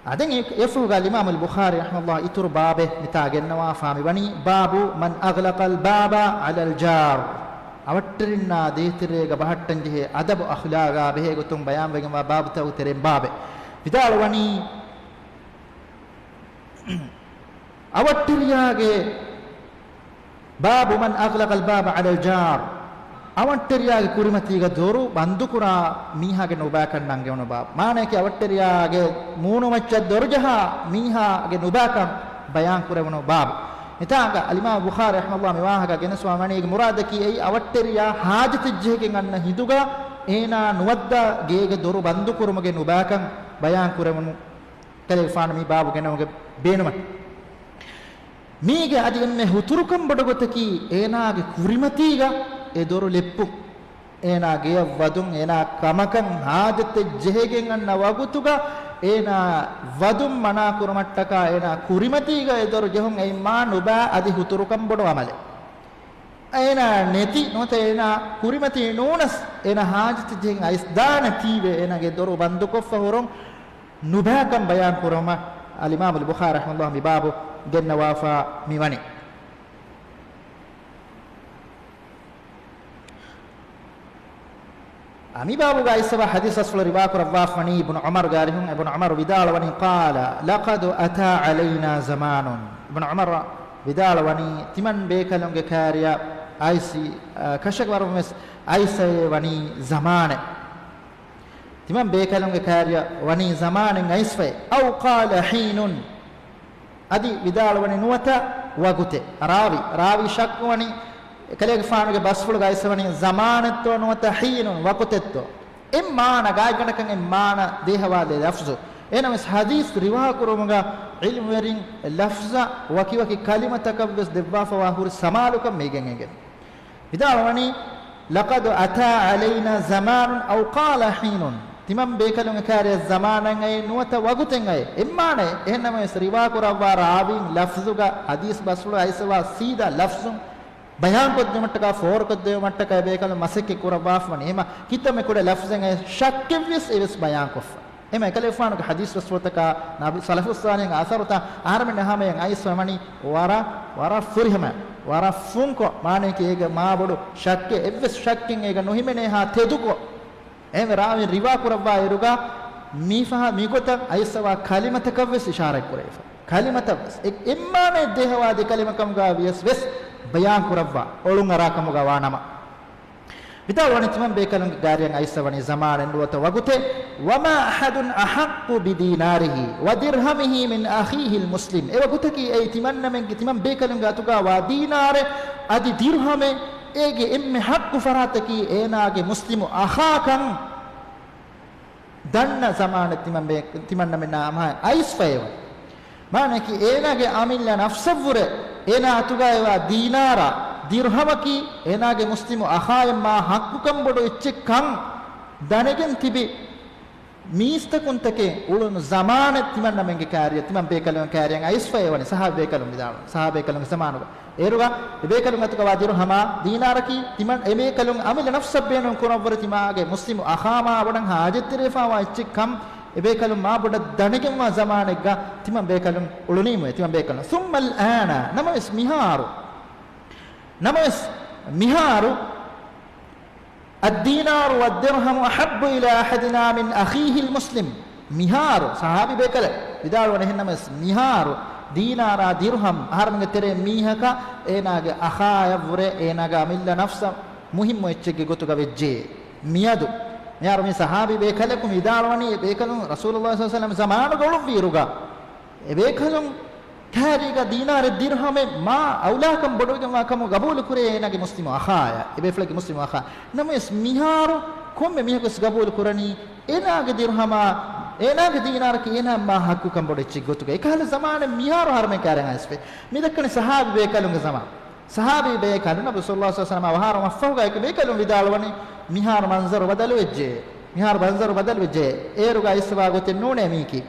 އަދި އެ-، އެފަހުގަ އަލްއިމާމު އަލްބުޚާރީ ރަޙިމަހުﷲ އިތުރު ބާބެއް މިތާ ގެންނަވާފާ މިވަނީ، باب من أغلق الباب على الجار، އަވަށްޓެރިންނާ ދޭތެރޭގަ ބަހައްޓަންޖެހޭ އަދަބު އަޚްލާގާ ބެހޭ ގޮތުން ބަޔާންވެގެންވާ ބާބުތަކުގެ ތެރެއިން ބާބެއް. ވިދާޅުވަނީ، އަވަށްޓެރިޔާގެ، باب من أغلق الباب على الجار، އަވަށްޓެރިޔާގެ ކުރިމަތީގަ ދޮރު ބަންދުކުރާ މީހާގެ ނުބާކަން ނަންގެވުނު ބާބު. މާނަޔަކީ އަވަށްޓެރިޔާގެ މޫނުމައްޗަށް ދޮރުޖަހާ މީހާގެ ނުބާކަން ބަޔާންކުރެވުނު ބާބު. މިތާނގަ އަލްއިމާމު ބުޚާރީ ރަޙިމަހުﷲ މިވާހަކަ ގެނެސްވާ ވަނީ އޭގެ މުރާދަކީ އެއީ އަވަށްޓެރިޔާ ހާޖަތެއްޖެހިގެން އަންނަ ހިނދުގަ އޭނާ ނުވައްދާ ގޭގެ ދޮރު ބަންދުކުރުމުގެ ނުބާކަން ބަޔާންކުރެވުނު ކަލޭގެފާނު މި ބާބު ގެނައުމުގެ ބޭނުމަށް. މީގެ އަދި އެންމެ ހުތުރުކަން ބޮޑު ގޮތަކީ އޭނާގެ ކުރިމަތީގަ އެ ދޮރު ލެއްޕުން. އޭނާ ގެޔަށް ވަދުން، އޭނާ ކަމަކަށް ހާޖަތެއް ޖެހިގެން އަންނަ ވަގުތުގަ އޭނާ ވަދުން މަނާކުރުމަށްޓަކާ އޭނާ ކުރިމަތީގަ އެ ދޮރު ޖެހުން އެއީ މާ ނުބާ އަދި ހުތުރުކަން ބޮޑު އަމަލެއް. އޭނާ ނެތި ނުވަތަ އޭނާ ކުރިމަތީ ނޫނަސް އޭނާ ހާޖަތެއް ޖެހިގެން އައިސް ދާނެތީވެ އޭނާގެ ދޮރު ބަންދުކޮށްފަ ހުރުން ނުބާކަން ބަޔާން ކުރުމަށް އަލްއިމާމު އަލްބުޚާރީ ރަޙިމަހުﷲ މި ބާބު ގެންނަވާފާ މިވަނީ. އަ، މި ބާބުގަ އައިސްފަވާ ޙަދީޘް ބަސްފުޅު ރިވާކުރައްވާފަވަނީ އިބްނު ޢުމަރުގެ އަރިހުން. އިބްނު ޢުމަރު ވިދާޅުވަނީ، قال، لقد أتى علينا زمان. އިބްނު ޢުމަރު ވިދާޅުވަނީ، ތިމަން ބޭކަލުންގެ ކާރިޔަށް އައިސް، އަ، ކަށަވަރުންވެސް އައިސްފައޭ ވަނީ ޒަމާނެއް. ތިމަން ބޭކަލުންގެ ކާރިޔަށް ވަނީ ޒަމާނެއް އައިސްފައޭ. أو قال حين. އަދި ވިދާޅުވަނީ ނުވަތަ ވަގުތެއް. ރާވީ، ރާވީ ޝައްކުވަނީ، އެކަލޭގެފާނުގެ ބަސްފުޅުގައި އައިސްފަވަނީ ޒަމާނެއްތޯ ނުވަތަ ޙީނުން ވަގުތެއްތޯ. އެއް މާނަ، ގާތްގަނޑަކަށް އެއް މާނަ ދޭހަވާލޭ ލަފްޒު. އެހެނަމަވެސް ޙަދީޘް ރިވާކުރުމުގަ ޢިލްމުވެރިން ލަފްޒަށް ވަކިވަކި ކަލިމަތަކަށްވެސް ދެއްވާފަވާ ހުރި ސަމާލުކަން މީގެން އެނގެނީ. ވިދާޅުވަނީ، لقد أتى علينا زمان أو قال حين. ތިމަން ބޭކަލުންގެ ކާރިޔަށް ޒަމާނެއް އައީ ނުވަތަ ވަގުތެއް އައީ. އެއް މާނައެއް. އެހެންނަމަވެސް ރިވާކުރައްވާ ރާވީން ލަފްޒުގަ ޙަދީޘް ބަސްފުޅު އައިސްފަވާ ސީދާ ލަފްޒުން ބަޔާންކޮށްދިނުމަށްޓަކާ، ފޯރުކޮށްދިނުމަށްޓަކާ އެބޭކަލުން މަސައްކަތް ކުރައްވާފަވަނީ. އެހެމަ ކިތަންމެ ކުޑަ ލަފްޒެއް އައިސް ޝައްކެއްވެސް އެވެސް ބަޔާންކޮށްފަ. އެހެމަ އެކަލޭގެފާނުގެ ޙަދީޘް ބަސްފުޅުތަކާ ނަބި ސަލަފުއް ޞާލިޙުގެ އަސަރުތައް އަހަރެމެން ހަމަޔަށް އައިސްފަވަނީ ވަރަށް، ވަރަށް ފުރިހަމަ، ވަރަށް ފުންކޮށް، މާނަޔަކީ އޭގެ މާބޮޑު ޝައްކެއް، އެއްވެސް ޝައްކެއް އޭގަ ނުހިމެނޭހާ ތެދުކޮށް، އެހެންވެ ރާވީން ރިވާ ކުރައްވާ އިރުގަ މިފަހަ-، މިގޮތަށް އައިސްފަވާ ކަލިމަތަކަށްވެސް އިޝާރަތް ކުރެވިފަ. ކަލިމަތަށްވެސް އެ-، އެއްމާނައެއް ދޭހަވާ ދެ ކަލިމަކަމުގަ ވިޔަސް ވެސް ބަޔާން ކުރައްވާ އޮޅުން އަރާކަމުގަ ވާނަމަ. ވިދާޅުވަނީ ތިމަން ބޭކަލުންގެ ކާރިޔަށް އައިސްފަވަނީ ޒަމާނެއް ނުވަތަ ވަގުތެއް. وما أحد أحق بديناره ودرهمه من أخيه المسلم. އެވަގުތަކީ އެއީ ތިމަންނަމެންގެ، ތިމަން ބޭކަލުންގެ އަތުގަ ވާ ދީނާރެއް އަދި ދިރުހަމެއް އޭގެ އެންމެ ޙައްޤު ފަރާތަކީ އޭނާގެ މުސްލިމު އަޚާކަން ދަންނަ ޒަމާނެއް ތިމަން ބޭ-، ތިމަންނަމެންނާ ހަމައަށް އައިސްފައެވެ. މާނައަކީ އޭނާގެ އަމިއްލަ ނަފްސަށްވުރެ އޭނާ އަތުގައިވާ ދީނާރާ ދިރުހަމަކީ އޭނާގެ މުސްލިމު އަޚާއަށް މާ ޙައްޤުކަން ބޮޑު އެއްޗެއް ކަން ދަނެގެން ތިބި މީސްތަކުންތަކެއް އުޅުނު ޒަމާނެއް ތިމަންނަމެންގެ ކާރިޔަށް، ތިމަން ބޭކަލުން ކާރިޔަށް އައިސްފައެވެ. ސަހާބީ ބޭކަލުން ވިދާޅުވި، ސަހާބީ ބޭކަލުންގެ ޒަމާނުގަ އޭރުގަ އެބޭކަލުން އަތުގަވާ ދިރުހަމާ ދީނާރަކީ ތިމަން އެބޭކަލުން އަމިއްލަ ނަފްސަށް ބޭނުން ކުރައްވަރު ތިމާގެ މުސްލިމު އަޚާ މާ ބޮޑަށް ހާޖަތްތެރިވެފާވާ އެއްޗެއް ކަން އެބޭކަލުން މާ ބޮޑަށް ދަނެގެންވާ ޒަމާނެއްގަ ތިމަން ބޭކަލުން އުޅުނީމުވެ. ތިމަން ބޭކަލުން. ثم الآن، ނަމަވެސް މިހާރު، ނަމަވެސް މިހާރު الدينار والدرهم أحب إلى أحدنا من أخيه المسلم. މިހާރު ޞަޙާބީ ބޭކަލެއް ވިދާޅުވަނީ، އެހެންނަމަވެސް މިހާރު ދީނާރާ ދިރުހަމް އަހަރެމެންގެ ތެރޭ މީހަކަށް އޭނާގެ އަޚާޔަށްވުރެ އޭނާގެ އަމިއްލަ ނަފްސަށް މުހިއްމު އެއްޗެއްގެ ގޮތުގަ ވެއްޖެ. މިއަދު މިހާރު މި ޞަޙާބީ ބޭކަލަކު ވިދާޅުވަނީ، އެ ބޭކަލުން ރަސޫލުﷲ ޞައްލަﷲ ޢަލައިހި ވަސައްލަމަ ޒަމާނުގަ އުޅުއްވިއިރުގަ އެބޭކަލުން ކައިރީގަ ދީނާރެއް ދިރުހަމެއް މާ އައުލާކަން ބޮޑުވެގެންވާ ކަމުގަ ގަބޫލުކުރޭ އޭނާގެ މުސްލިމު އަޚާޔަށް، އެބޭފުޅެއްގެ މުސްލިމު އަޚާ. ނަމަވެސް މިހާރު ކޮންމެ މީހަކުވެސް ގަބޫލު ކުރަނީ އޭނާގެ ދިރުހަމާ، އޭނާގެ ދީނާރަކީ އޭނާ މާ ޙައްޤުކަން ބޮޑު އެއްޗެއް ގޮތުގަ. އެކަހަލަ ޒަމާނެއް މިހާރު އަހަރުމެން ކައިރިން އައިސްފަ. މި ދައްކަނީ ޞަޙާބީ ބޭކަލުންގެ ޒަމާން. ޞަޙާބީ ބޭކަލުން ނަބީ ޞައްލަﷲ ޢަލައިހި ވަސައްލަމަ އަވަހާރަމަށްފަހުގަ އެކި ބޭކަލުން ވިދާޅުވަނީ، މިހާރު މަންޒަރު ބަދަލުވެއްޖެ. މިހާރު މަންޒަރު ބަދަލުވެއްޖެ. އޭރުގަ އައިސްފަވާ ގޮތެއް ނޫނޭ މީކީ.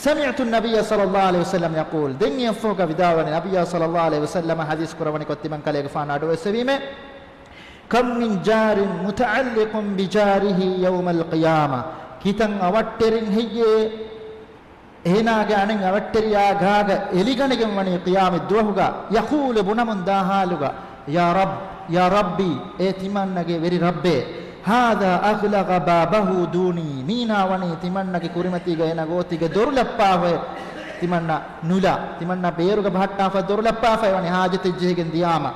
سمعت النبي صلى الله عليه وسلم يقول، ދެން އެއަށްފަހުގަ ވިދާޅުވަނީ، ނަބިއްޔާ ޞައްލަﷲ ޢަލައިހި ވަސައްލަމަ ޙަދީޘް ކުރައްވަނިކޮށް ތިމަން ކަލޭގެފާނު އަޑުއެއްސެވީމޭ. كم من جار متعلق بجاره يوم القيامة. ކިތަން އަވަށްޓެރިން ހެއްޔޭ، އޭނާގެ އަނެއް އަވަށްޓެރިޔާ ގާގަ އެލިގަނެގެން ވަނީ ޤިޔާމަތް ދުވަހުގަ، يقول، ބުނަމުން ދާ ޙާލުގަ، يا رب، يا ربي، އޭ ތިމަންނަގެ ވެރި ރައްބޭ، هذا أغلق بابه دوني، މީނާ ވަނީ ތިމަންނަގެ ކުރިމަތީގަ އޭނާ ގޯތިގެ ދޮރު ލައްޕާފައި، ތިމަންނަ ނުލާ، ތިމަންނަ ބޭރުގަ ބަހައްޓާފަ ދޮރު ލައްޕާފައި ވަނީ ޙާޖަތެއް ޖެހިގެން ދިޔާމަ.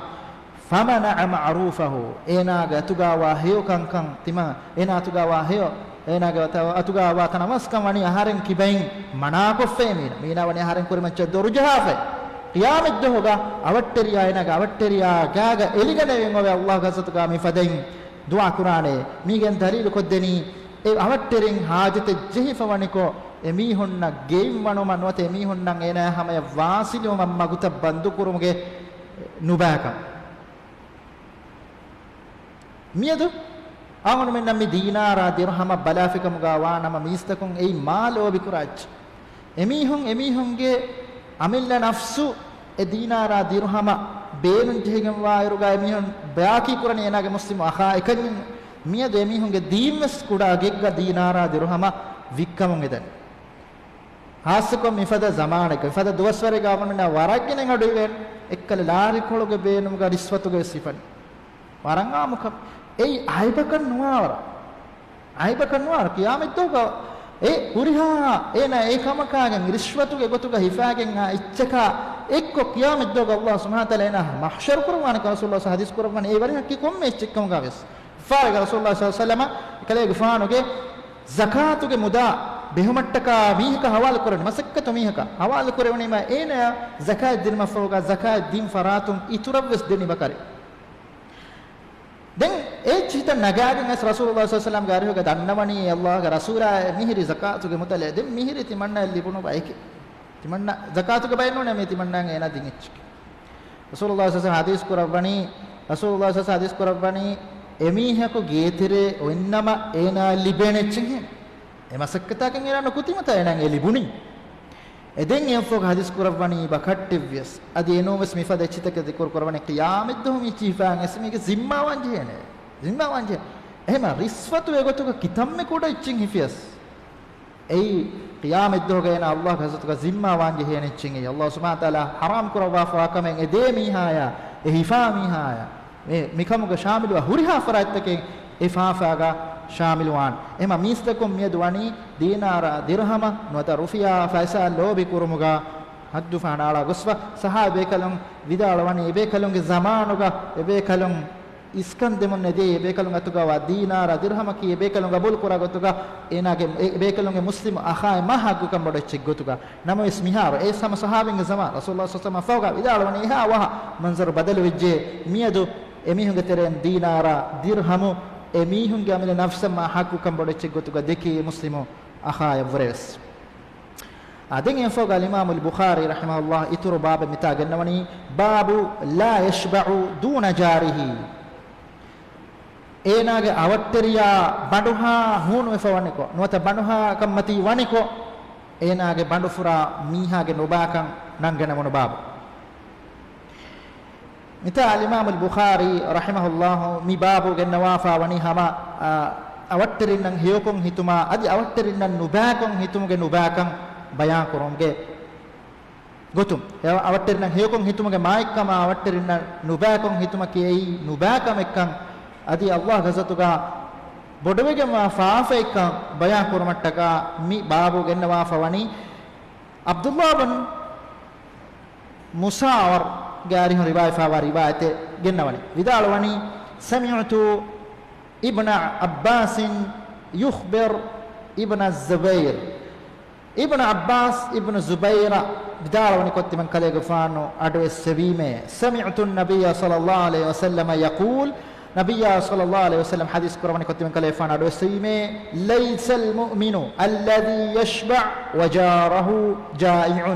فمنع معروفه، އޭނާގެ އަތުގަވާ ހެޔޮ ކަންކަން ތިމަން، އޭނާ އަތުގަވާ ހެޔޮ، އޭނާގެ އަތު، އަތުގަވާ ތަނަވަސްކަން ވަނީ އަހަރެން ކިބައިން މަނާކޮށްފައި މީނަ. މީނާ ވަނީ އަހަރެން ކުރިމައްޗަށް ދޮރު ޖަހާފައި. ޤިޔާމަތް ދުވަހުގަ އަވަށްޓެރިޔާ އޭނާގެ އަވަށްޓެރިޔާ ގާގަ އެލިގަނެވެން އޮވެ ﷲގެ ޙަޟްރަތުގަ މި ފަދައިން ދުޢާ ކުރާނެ. މީގެން ދަލީލު ކޮށްދެނީ، އެ އަވަށްޓެރިން ޙާޖަތެއް ޖެހިފަ ވަނިކޮށް، އެ މީހުންނަށް ގެއިން ވަނުމަށް ނުވަތަ އެ މީހުންނަށް އޭނާ ހަމަޔަށް ވާސިލުވުމަށް މަގުތައް ބަންދުކުރުމުގެ ނުބައިކަން. މިއަދު އަޅުގަނޑުމެންނަށް މި ދީނާރާ ދިރުހަމަށް ބަލާފިކަމުގަ ވާނަމަ، މީސްތަކުން އެއީ މާ ލޯބިކުރާ އެއްޗެއް. އެމީހުން، އެމީހުންގެ އަމިއްލަ ނަފްސު އެ ދީނާރާ ދިރުހަމަށް ބޭނުން ޖެހިގެންވާއިރުގަ، އެމީހުން ބަޔާކީ ކުރަނީ އޭނާގެ މުސްލިމު އަޚާ އެކަންޏެއް. މިއަދު އެމީހުންގެ ދީންވެސް ކުޑަ ގެއްގަ ދީނާރާ ދިރުހަމަށް ވިއްކަމުން އެދަނީ. ހާއްސަކޮށް މިފަދަ ޒަމާނެއްގަ، މިފަދަ ދުވަސްވަރެއްގަ އަޅުގަނޑުމެންނަށް ވަރަށް ގިނައިން އަޑުއިވޭނެ. އެއްކަލަ ލާރިކޮޅުގެ ބޭނުމުގަ ރިޝްވަތުގެ ވެސް ހިފަނީ. ވަރަށް އާއްމުކަން. އެއީ އައިބަކަށް ނުވާވަރަށް. އައިބަކަށް ނުވާވަރަށް. ޤިޔާމަތްދުވަހުގަ އެ ހުރިހާ އޭނަ އެ ކަމަކާގެން ރިޝްވަތުގެ ގޮތުގަ ހިފާގެން އާ އެއްޗަކާ އެއްކޮށް، ޤިޔާމަތްދުވަހުގަ ﷲ ސުބްޙާނަހޫ ވަތަޢާލާ އޭނާ މަޙްޝަރު ކުރައްވާނެ ކަމަށް ރަސޫލުﷲ ޙަދީޘް ކުރައްވަނީ. އެ ވަރިހަކީ ކޮންމެ އެއްޗެއްކަމުގަ ވެސް. ފާރެގަ ރަސޫލުﷲ ޞައްލަﷲ ޢަލައިހި ވަސައްލަމަ އެކަލޭގެފާނުގެ ޒަކާތުގެ މުދާ ބެހުމަށްޓަކާ މީހަކަށް ޙަވާލު ކުރަނީ، މަސައްކަތު މީހަކަށް ޙަވާލު ކުރެވުނީމަ، އޭނަޔަށް ޒަކާތް ދިނުމަށްފަހުގަ ޒަކާތް ދިން ފަރާތުން އިތުރަށްވެސް ދެން އެބަކަރި. ދެން އެ އެއްޗިހި ހިތަށް ނަގާގެން އައިސް ރަސޫލުﷲ ޞައްލަﷲ ޢަލައިހި ވަސައްލަމަގެ އަރިހުގަ ދަންނަވަނީ އެ ﷲގެ ރަސޫލާ އެ މިހިރީ ޒަކާތުގެ މުދަލެއް. ދެން މިހިރީ ތިމަންނައަށް ލިބުނު ބަޔެކޭ. ތިމަންނަ ޒަކާތުގެ ބައެއް ނޫނޭ މީ ތިމަންނައަށް އޭނާ ދިން އެއްޗެކޭ. ރަސޫލުﷲ ޞައްލަﷲ ޢަލައިހި ވަސައްލަމަ ޙަދީޘް ކުރައްވަނީ، ރަސޫލުﷲ ޞައްލަﷲ ޢަލައިހި ވަސައްލަމަ ޙަދީޘް ކުރައްވަނީ، އެމީހަކު ގޭތެރޭ އޮތްނަމަ އޭނާ ލިބޭނެ އެއްޗެއްހެން. އެ މަސައްކަތާގެން އޭނާ ނުކުތީމަތާ އޭނާ އެ ލިބުނީ. އެ ދެން އެއަށްފަހު ޙަދީޘް ކުރައްވަނީ ބަކައްޓެއްވިޔަސް. އަދި އެނޫންވެސް މިފަދަ އެއްޗިތަކެއް ޛިކުރު ކުރައްވަނީ ޤިޔާމަތްދުވަހު މީ އެއްޗިހި ހިފާން އައިސް މީގެ ޒިންމާވާން ޖެހޭނެ. ޒިންމާވާން ޖެހޭ. އެހެމަ ރިޝްވަތު އެގޮތުގަ ކިތަންމެ ކުޑަ އެއްޗެއް ހިފިޔަސް. އެއީ ޤިޔާމަތްދުވަހުގަ އޭނާ ﷲގެ ޙަޟްރަތުގަ ޒިންމާވާން ޖެހޭނެ އެއްޗެއް. ﷲ ސުބްޙާނަހޫ ވަތަޢާލާ ޙަރާމް ކުރައްވާފަވާ ކަމެއް އެ ދޭ މީހާޔާ، އެ ހިފާ މީހާޔާ، މި، މިކަމުގަ ޝާމިލުވާ ހުރިހާ ފަރާތްތަކެއް އެ ފާފާގަ ޝާމިލުވާން. އެހެމަ މީސްތަކުން މިއަދު ވަނީ ދީނާރާ ދިރުހަމަށް ނުވަތަ ރުފިޔާ ފައިސާ ލޯބި ކުރުމުގަ ޙައްދު ފަހަނައަޅާ ގޮސްފަ. ޞަޙާބީ ބޭކަލުން ވިދާޅުވަނީ އެބޭކަލުންގެ ޒަމާނުގަ އެބޭކަލުން އިސްކަން ދެމުން ނެދޭ، އެބޭކަލުން އަތުގަވާ ދީނާރާ ދިރުހަމަކީ އެބޭކަލުން ގަބޫލު ކުރާ ގޮތުގަ އޭނާގެ، އެ، އެބޭކަލުންގެ މުސްލިމު އަޚާއަށް މާ ޙައްޤުކަން ބޮޑު އެއްޗެއް ގޮތުގަ. ނަމަވެސް މިހާރު އެ ހަމަ ޞަޙާބީންގެ ޒަމާން ރަސޫލުﷲ ޞައްލަﷲ ޢަލައިހި ވަސައްލަމަ ފަހުގަ ވިދާޅުވަނީ އެހާ ވަހަށް މަންޒަރު ބަދަލުވެއްޖެ. މިއަދު އެމީހުންގެ ތެރެއިން ދީނާރާ ދިރުހަމު އެމީހުންގެ އަމިއްލަ ނަފްސަށް މާ ޙައްޤުކަން ބޮޑު އެއްޗެއް ގޮތުގަ ދެކޭ މުސްލިމު އަޚާޔަށްވުރެވެސް. އާ، ދެން އެއަށްފަހުގަ އަލްއިމާމުލް ބުޚާރީ ރަޙިމަހުﷲ އިތުރު ބާބެއް މިތާ ގެންނަވަނީ، باب لا يشبع دون جاره. އޭނާގެ އަވަށްޓެރިޔާ ބަނޑުހާ ހޫނުވެފަ ވަނިކޮށް، ނުވަތަ ބަނޑުހާ ކަންމަތީ ވަނިކޮށް، އޭނާގެ ބަނޑުފުރާ މީހާގެ ނުބާކަން ނަންގަނެވުނު ބާބު. މިތާ އަލްއިމާމުލް ބުޚާރީ ރަޙިމަހުﷲ މި ބާބު ގެންނަވާފާ ވަނީ ހަމަ، އާ، އަވަށްޓެރިންނަށް ހެޔޮކޮށް ހިތުމާ، އަދި އަވަށްޓެރިންނަށް ނުބާކޮށް ހިތުމުގެ ނުބާކަން ބަޔާން ކުރުމުގެ ގޮތުން. އެ އަވަށްޓެރިންނަށް ހެޔޮކޮށް ހިތުމުގެ މާތްކަމާ އަވަށްޓެރިންނަށް ނުބާކޮށް ހިތުމަކީ އެއީ ނުބާކަމެއްކަން އަދި ﷲ ގެ ޙަޟްރަތުގަ ބޮޑުވެގެންވާ ފާފައެއްކަން ބަޔާން ކުރުމަށްޓަކާ މި ބާބު ގެންނަވާފަ ވަނީ ޢަބްދުﷲ ބިން މުސާވަރުގެ އަރިހުން ރިވާވެފައިވާ ރިވާޔަތެއް ގެންނަވަނީ. ވިދާޅުވަނީ، سمعت ابن عباس يخبر ابن الزبير. އިބްނު ޢައްބާސް، އިބްނު ޒުބައިރަށް ވިދާޅުވަނިކޮށް ތިމަން ކަލޭގެފާނު އަޑުއެއްސެވީމޭ، سمعت النبي صلى الله عليه وسلم يقول، ނަބިއްޔާ ޞައްލައްލާހު ޢަލައިހި ވަސައްލަމަ ޙަދީޘް ކުރައްވަނިކޮށް ތިމަން ކަލޭގެފާނު އަޑުއެއްސެވީމޭ، ليس المؤمن الذي يشبع وجاره جائع.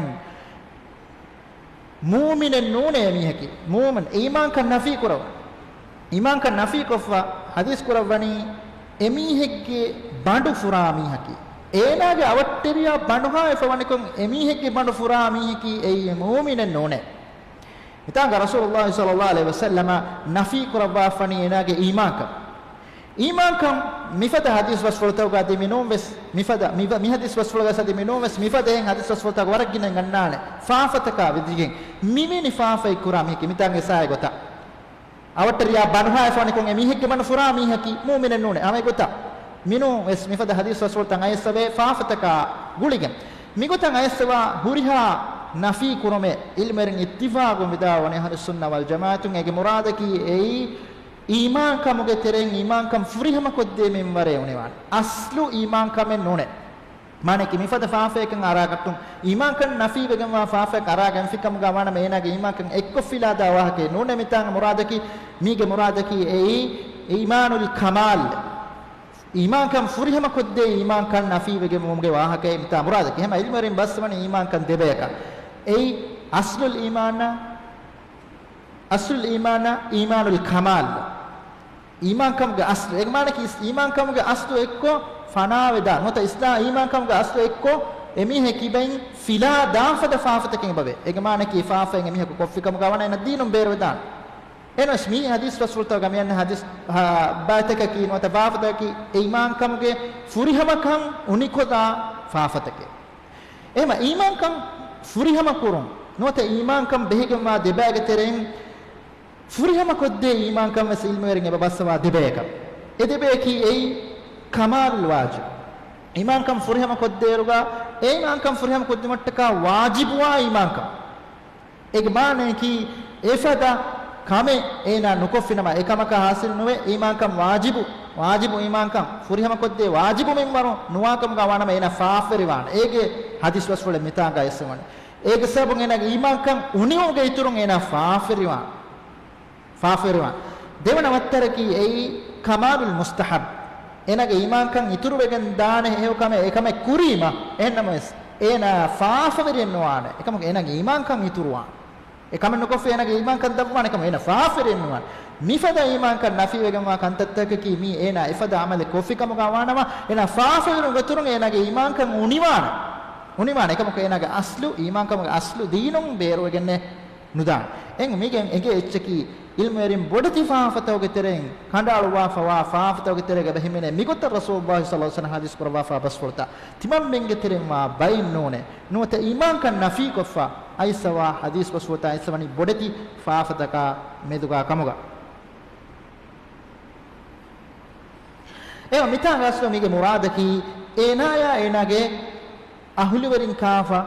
މޫމިނެއް ނޫނޭ އެމީހަކީ. މޫމިން އީމާންކަން ނަފީ ކުރައްވަނީ. އީމާންކަން ނަފީކޮށްފަ ޙަދީޘް ކުރައްވަނީ، އެމީހެއްގެ ބަނޑު ފުރާ މީހަކީ. އޭނާގެ އަވަށްޓެރިޔާ ބަނޑުހާވެފަ ވަނިކޮށް، އެމީހެއްގެ ބަނޑު ފުރާ މީހަކީ އެއީ މޫމިނެއް ނޫނޭ. މިތާނގަ ރަސޫލުﷲ ޞައްލައްލާހު ޢަލައިހި ވަސައްލަމަ ނަފީ ކުރައްވާފަނީ އޭނާގެ އީމާންކަން. އީމާންކަން މިފަދަ ޙަދީޘް ބަސްފުޅުތަކުގަ އަދި މިނޫންވެސް މިފަދަ، މި، މި ޙަދީޘް ބަސްފުޅުގަސް އަދި މިނޫންވެސް މިފަދައިން ޙަދީޘް ބަސްފުޅުތަކު ވަރަށް ގިނައިން އަންނާނެ. ފާފަތަކާ ވިދިގެން މިވެނި ފާފައެއް ކުރާ މީހަކީ މިތާނގަ އެސާއި ގޮތަށް. އަވަށްޓެރިޔާ ބަނޑުހާވެފަ ވަނިކޮށް އެމީހެއްގެ ބަނޑު ފުރާ މީހަކީ މޫމިނެއް ނޫނޭ. ހަމަ އެގޮތަށް މިނޫންވެސް މިފަދަ ޙަދީޘް ބަސްފުޅުތައް އައިސްފަވޭ ފާފަތަކާ ގުޅިގެން. މިގޮތަށް އައިސްފަވާ ހުރިހާ ނަފީ ކުރުމެއް ޢިލްމުވެރިން އިއްތިފާޤުން ވިދާޅުވަނީ އަހުލުއްސުންނަ ވަލްޖަމާޢަތުން އޭގެ މުރާދަކީ އެއީ އީމާންކަމުގެ ތެރެއިން އީމާންކަން ފުރިހަމަކޮށްދޭ މިންވަރެއް އުނިވާނެ. އަސްލު އީމާންކަމެއް ނޫނޭ. މާނައަކީ މިފަދަ ފާފައެއްކަން އަރާގަތުން، އީމާންކަން ނަފީވެގެންވާ ފާފައެއް އަރާގެންފިކަމުގަ ވާނަމަ އޭނާގެ އީމާންކަން އެއްކޮށްފިލާދާ ވާހަކައެއް ނޫނޭ. މިތާނގަ މުރާދަކީ، މީގެ މުރާދަކީ އެއީ އީމާނުލް ކަމާލް. އީމާންކަން ފުރިހަމަކޮށްދޭ އީމާންކަން ނަފީވެގެންވުމުގެ ވާހަކައެއް މިތާ މުރާދަކީ. ހަމަ ޢިލްމުވެރިން ބައްސަވަނީ އީމާންކަން ދެބަޔަކަށް. އެއީ އަސްލުލް އީމާނާ، އަސްލުލް އީމާނާ، އީމާނުލް ކަމާލް. އީމާންކަމުގެ އަސްލު. އޭގެ މާނައަކީ އީމާންކަމުގެ އަސްލު އެއްކޮށް ފަނާވެދާނެ. ނުވަތަ އިސްލާ، އީމާންކަމުގެ އަސްލު އެއްކޮށް އެމީހެއް ކިބައިން ފިލާ ދާފަދަ ފާފަތަކެއް އެބަވޭ. އޭގެ މާނައަކީ ފާފައިން އެމީހަކު ކޮށްފިކަމުގަ ވާނަމަ އޭނަ ދީނުން ބޭރުވެދާނެ. އެހެނަސް މި ޙަދީޘް ބަސްފުޅުތަކުގަ މި އަންނަ ޙަދީޘް، އާ، ބައިތަކަކީ ނުވަތަ ބާވަތަކަކީ އެ އީމާންކަމުގެ ފުރިހަމަކަން އުނިކޮށްލާ ފާފަތަކެއް. އެހެން އީމާންކަން ފުރިހަމަ ކުރުން ނުވަތަ އީމާންކަން ބެހިގެންވާ ދެބައިގެ ތެރެއިން ފުރިހަމަކޮށްދޭ އީމާންކަން ވެސް ޢިލްމުވެރިން އެބަ ބައްސަވާ ދެބަޔަކަށް. އެ ދެބަޔަކީ އެއީ ކަމާލުލް ވާޖިބް. އީމާންކަން ފުރިހަމަކޮށްދޭއިރުގަ އެ އީމާންކަން ފުރިހަމަކޮށްދިނުމަށްޓަކާ ވާޖިބުވާ އީމާންކަން. އޭގެ މާނައަކީ، އެފަދަ ކަމެއް އޭނާ ނުކޮށްފިނަމަ، އެކަމަކާ ޙާޞިލު ނުވޭ އީމާންކަން ވާޖިބު، ވާޖިބު އީމާންކަން، ފުރިހަމަކޮށްދޭ ވާޖިބު މިންވަރު ނުވާކަމުގަ ވާނަމަ، އޭނާ ފާފަވެރިވާނެ. އޭގެ ޙަދީޘް ބަސްފުޅެއް މިތާނގަ އައިސްފަވަނީ. އޭގެ ސަބަބުން އޭނާގެ އީމާންކަން އުނިވުމުގެ އިތުރުން އޭނާ ފާފަވެރިވާނެ. ފާފަވެރިވާނެ. ދެވަނަ ވައްތަރަކީ އެއީ ކަމާލުލް މުސްތަޙައްބް. އޭނާގެ އީމާންކަން އިތުރުވެގެން ދާނެ ހެޔޮ ކަމެއް، އެކަމެއް ކުރީމަ، އެހެންނަމަވެސް އޭނާ ފާފަވެރިއެއް ނުވާނެ. އެކަމަކު އޭނާގެ އީމާންކަން އިތުރުވާނެ. އެ ކަމެއް ނުކޮށްފި އޭނާގެ އީމާންކަން ދަށްވާނެ ކަމަށް އޭނާ ފާފަވެރިއެއް ނުވާނެ. މިފަދަ އީމާންކަން ނަފީވެގެންވާ ކަންތައްތަކަކީ މީ އޭނާ އެފަދަ ޢަމަލެއް ކޮށްފިކަމުގަ ވާނަމަ، އޭނާ ފާފަވެރިވުމުގެ އިތުރުން އޭނާގެ އީމާންކަން އުނިވާނެ. އުނިވާނެ. އެކަމަކު އޭނާގެ އަސްލު، އީމާންކަމުގެ އަސްލު ދީނުން ބޭރުވެގެންނެއް ނުދާނެ. އެން މީގެން އެނގޭ އެއްޗަކީ، ޢިލްމުވެރިން ބޮޑެތި ފާފަތަކުގެ ތެރެއިން ކަނޑައަޅުއްވާފަވާ ފާފަތަކުގެ ތެރޭގަ އެބަ ހިމެނޭ މިގޮތަށް ރަސޫލުﷲ ޞައްލަﷲު ޢަލައިހި ވަސައްލަމަ ޙަދީޘް ކުރައްވާފާ ބަސްފުޅުތައް ތިމަންމެންގެ ތެރެއިންވާ ބައެއް ނޫނޭ. ނުވަތަ އީމާންކަން ނަފީކޮށްފަ އައިސްފަވާ ޙަދީޘް ބަސްފުޅުތައް އައިސްފަވަނީ ބޮޑެތި ފާފަތަކާ މެދުގާ ކަމުގަ. އެވަ މިތާ ގާސްލޯ މީގެ މުރާދަކީ، އޭނާޔާ އޭނާގެ އަހުލުވެރިން ކާފަ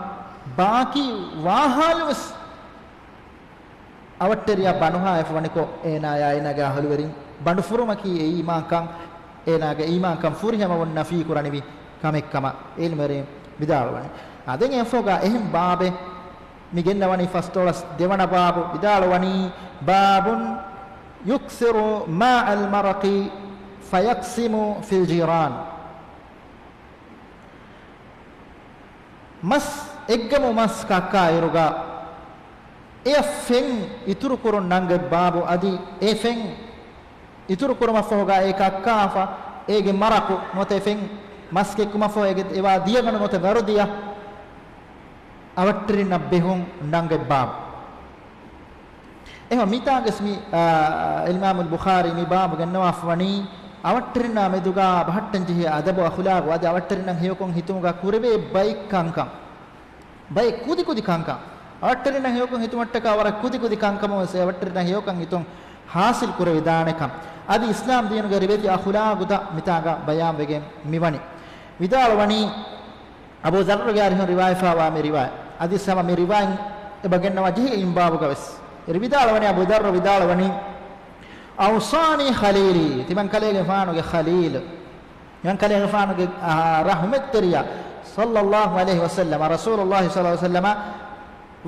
ބާކީ ވާހާލުވެސް އަވަށްޓެރިޔާ ބަނޑުހާ އެފަވަނިކޮށް، އޭނާޔާ އޭނާގެ އަހުލުވެރިން ބަނޑުފުރުމަކީ އެ އީމާންކަން، އޭނާގެ އީމާންކަން ފުރިހަމަވުން ނަފީ ކުރަނިވި ކަމެއްކަމަށް ޢިލްމުވެރިން ވިދާޅުވަނީ. އާ، ދެން އެފޯގާ އެހެން ބާބެއް މި ގެންނަވަނީ ފަސްދޮޅަސް ދެވަނަ ބާބު ވިދާޅުވަނީ، باب يكثر ماء المرق فيقسم في الجيران. މަސް، އެއްގަމު މަސް ކައްކާ އިރުގަ އެ ފެން އިތުރުކުރުން ނަންގެ ބާބު އަދި އެ ފެން އިތުރުކުރުމަށްފަހުގަ އެ ކައްކާފަ އޭގެ މަރަކު ނުވަތަ އެ ފެން މަސް ކެއްކުމަށްފަހު އޭގެ އެވާ ދިޔަގަނޑު ނުވަތަ ގަރުދިޔަ އަވަށްޓެރިންނަށް ބެހުން ނަންގެ ބާބު. އެހެން މިތާގަސް މި، އާ، އިމާމުލް ބުޚާރީ މި ބާބު ގެންނަވާފަވަނީ، އަވަށްޓެރިންނާ މެދުގާ ބަހައްޓަންޖެހޭ އަދަބު އަޚުލާގު އަދި އަވަށްޓެރިންނަށް ހެޔޮކޮށް ހިތުމުގާ ކުރެވޭ ބައެއް ކަންކަން. ބައެއް ކުދިކުދި ކަންކަން. އަވަށްޓެރިންނަށް ހެޔޮކޮށް ހިތުމަށްޓަކާ ވަރަށް ކުދިކުދި ކަންކަމަށް ވެސް އަވަށްޓެރިންނަށް ހެޔޮކަން ހިތުން ޙާޞިލް ކުރެވިދާނެކަން. އަދި އިސްލާމް ދީނުގެ ރިވެތި އަޚުލާގުތައް މިތާގަ ބަޔާންވެގެން މިވަނީ. ވިދާޅުވަނީ، އަބޫ ޛައްރުގެ އަރިހުން ރިވާޔަތްވާ މި ރިވާޔަތް. އަދި ހަމަ މި ރިވާޔަތް އެބަ ގެންނަވާ ޖެހިގެން ބާބުގަ ވެސް ވިދާޅުވަނީ، އަބޫ ޛައްރު ވިދާޅުވަނީ، "އައުޞާނީ ޚަލީލީ"، ތިމަން ކަލޭގެފާނުގެ ޚަލީލު، ތިމަން ކަލޭގެފާނުގެ، އާ، ރަޙްމަތްތެރިޔާ، ޞައްލައްލާހު ޢަލައިހި ވަސައްލަމަ، ރަސޫލުއްލާހި ޞައްލައްލާހު ޢަލައިހި ވަސައްލަމަ،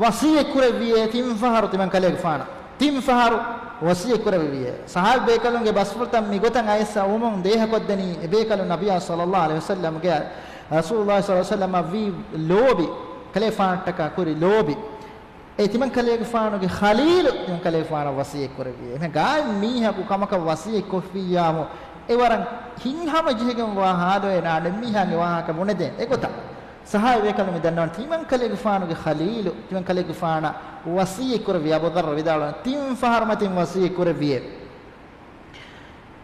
ވަޞިއްޔަތް ކުރެއްވިއޭ ތިން ފަހަރު ތިމަން ކަލޭގެފާނަށް. ތިން ފަހަރު ވަޞިއްޔަތް ކުރެއްވިއޭ. ޞަޙާބީ ބޭކަލުންގެ ބަސްފުޅުތައް މި ގޮތަށް އައިސް އައުމުން ދޭހަކޮށްދެނީ އެބޭކަލުން ނަބިއްޔާ ޞައްލައްލާހު ޢަލައިހި ވަސައްލަމްގެ، ރަސޫލުއްލާހި ޞައްލައްލާހު ޢަލައިހި ވަސައްލަމަށް ވީ ލޯބި، ކަލޭގެފާނަށްޓަކާ ކުރި ލޯބި. އެ ތިމަން ކަލޭގެފާނުގެ ޚަލީލު ތިމަން ކަލޭގެފާނަށް ވަޞިއްޔަތް ކުރެއްވިއޭ. އެހެން ގާތް މީހަކު ކަމަކަށް ވަޞިއްޔަތް ކޮށްފިއްޔާމު، އެ ވަރަށް ހިތްހަމަ ޖެހިގެންވާ ޙާލު އޭނާ އަނެއްމީހާގެ ވާހަކަ ބުނެދޭން. އެގޮތަށް ޞަޙާބީ ބޭކަލުން މި ދަންނަވަން، ތިމަން ކަލޭގެފާނުގެ ޚަލީލު ތިމަން ކަލޭގެފާނަށް ވަޞިއްޔަތް ކުރެއްވި. އަބޫ ޛައްރު ވިދާޅުވަން، ތިން ފަހަރު މަތިން ވަޞިއްޔަތް ކުރެއްވިއޭ.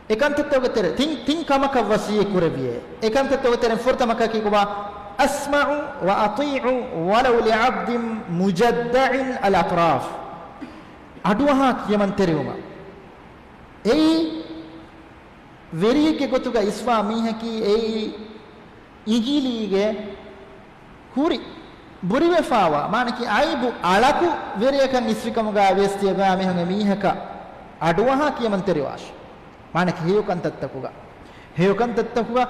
އެކަންތައްތަކުގެ ތެރެ، ތިން، ތިން ކަމަކަށް ވަޞިއްޔަތް ކުރެއްވިއޭ. އެކަންތައްތަކުގެ ތެރެއިން ފުރަތަމަ ކަކީ ކޮބާ؟ "أسمع وأطيع ولو لعبد مجدع الأطراف." އަޑުއަހާ ކިޔަމަންތެރިވުމަށް. އެއީ ވެރިއެއްގެ ގޮތުގަ އިސްވާ މީހަކީ އެއީ އިނގިލީގެ ހުރި ބުރިވެފާވާ، މާނަކީ އައިބު އަޅަކު ވެރިޔަކަށް އިސްވިކަމުގަ ވިޔަސް ތިޔަބާ މީހުން އެ މީހަކަށް އަޑުއަހާ ކިޔަމަންތެރިވާށި. މާނަކީ ހެޔޮކަންތައްތަކުގަ، ހެޔޮކަންތައްތަކުގަ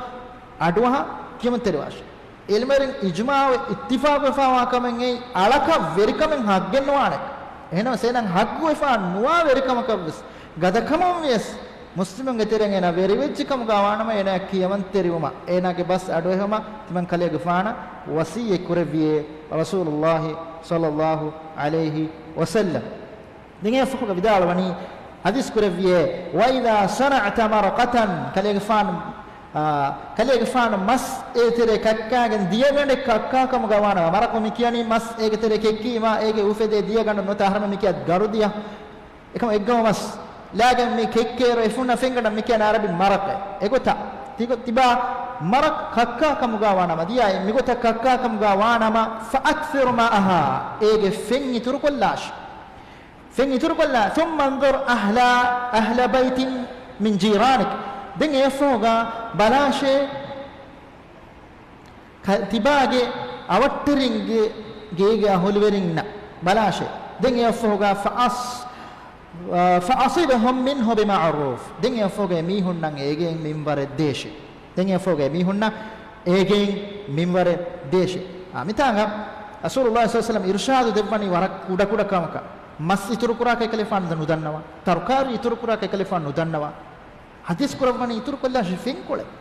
އަޑުއަހާ ކިޔަމަންތެރިވާށި. އިލްމުވެރިން އިޖްމާޢުވެ އިއްތިފާޤުވެފާވާ ކަމެއް އެއީ އަޅަކަށް ވެރިކަމެއް ހައްގެއް ނުވާނެ. އެހެނަސް އޭނަ ހައްގުވެފާ ނުވާ ވެރިކަމަކަށް ވެސް ގަދަކަމުން ވިޔަސް މުސްލިމުންގެ ތެރެއިން އޭނާ ވެރިވެއްޖެ ކަމުގަ ވާނަމަ އޭނާ ކިޔަމަންތެރިވުމަށް، އޭނާގެ ބަސް އަޑުއެހުމަށް ތިމަން ކަލޭގެފާނަށް ވަޞިއްޔަތް ކުރެއްވިއޭ ރަސޫލުއްލާހި ޞައްލައްލާހު ޢަލައިހި ވަސައްލަމް. ދެން އެއަށްފަހުގަ ވިދާޅުވަނީ، ޙަދީޘް ކުރެއްވިއޭ، "وإذا صنعت مرقة"، ކަލޭގެފާނު، އާ، ކަލޭގެފާނު މަސް އޭތެރޭ ކައްކާގެން ދިޔަގަނޑެއް ކައްކާ ކަމުގަ ވާނަމަ، މަރަޤު މި ކިޔަނީ މަސް އޭގެ ތެރޭ ކެއްކީމާ އޭގެ އުފެދޭ ދިޔަގަނޑު ނުވަތަ އަހަރެމެން މި ކިޔާ ގަރުދިޔަ. އެކަމަ އެއްގަމަ މަސް ލާގެން މި ކެއްކޭއިރު އެފުންނަ ފެންގަނޑަށް މި ކިޔަން އަރަބި މަރަޤެއް. އެގޮތަށް ތިގޮ-، ތިބާ މަރަޤް ކައްކާ ކަމުގަ ވާނަމަ، ދިޔާ މިގޮތަށް ކައްކާ ކަމުގަ ވާނަމަ، فأكثر ماءها، އޭގެ ފެން އިތުރުކޮށްލާށި. ފެން އިތުރުކޮށްލާ، ثم انظر أهل، أهل بيت من جيرانك. ދެން އެއަށްފަހުގަ ބަލާށޭ، ކަ-، ތިބާގެ އަވަށްޓެރިންގެ ގޭގެ އަހުލުވެރިންނަށް ބަލާށޭ. ދެން އެއަށްފަހުގަ فأص-، އަ، فأصبهم منه بمعروف. ދެން އެއަށްފަހުގަ އެ މީހުންނަށް އޭގެއިން މިންވަރެއް ދޭށޭ. ދެން އެއަށްފަހުގަ އެ މީހުންނަށް އޭގެއިން މިންވަރެއް ދޭށޭ. އާ، މިތާނގަ ރަސޫލުއްލާހި ޞައްލައްލާހު ޢަލައިހި ވަސައްލަމަ އިރުޝާދު ދެއްވަނީ ވަރަށް ކުޑަކުޑަ ކަމަކަށް. މަސް އިތުރުކުރާކަށް އެކަލޭފާނު ނުދަންނަވާ، ތަރުކާރީ އިތުރުކުރާކަށް އެކަލޭފާނު ނުދަންނަވާ. ޙަދީޘް ކުރައްވަނީ އިތުރުކޮށްލާށި ފެންކޮޅެއް.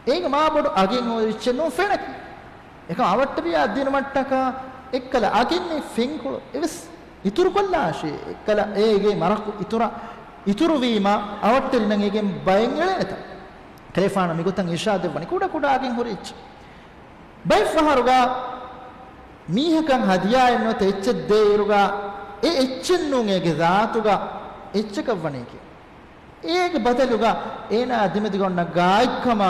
އޭގެ މާބޮޑު އަގެއް ހުރި އެއްޗެއް ނޫން ފެނަކީ. އެކަމަ އަވަށްޓެރިޔާ ދިނުމަށްޓަކާ އެއްކަލަ އަގެއް ނެތް ފެންކޮޅު އެވެސް އިތުރުކޮށްލާށޭ. އެއްކަލަ އޭގެ މަރަޤު އިތުރަށް، އިތުރުވީމަ އަވަށްޓެރިންނަށް އޭގެން ބައެއް އެޅޭނެތަ؟ ކަލޭފާނު މިގޮތަށް އިރުޝާދު ދެއްވަނީ ކުޑަކުޑަ އަގެއް ހުރި އެއްޗެއް. ބައެއް ފަހަރުގަ މީހަކަށް ހަދިޔާއެއް ނުވަތަ އެއްޗެއް ދޭއިރުގަ އެ އެއްޗެއް ނޫން އޭގެ ޒާތުގަ އެއްޗަކަށް ވަނީކީ. އޭގެ ބަދަލުގަ އޭނާ ދެމެދުގަ އޮންނަ ގާތްކަމާ،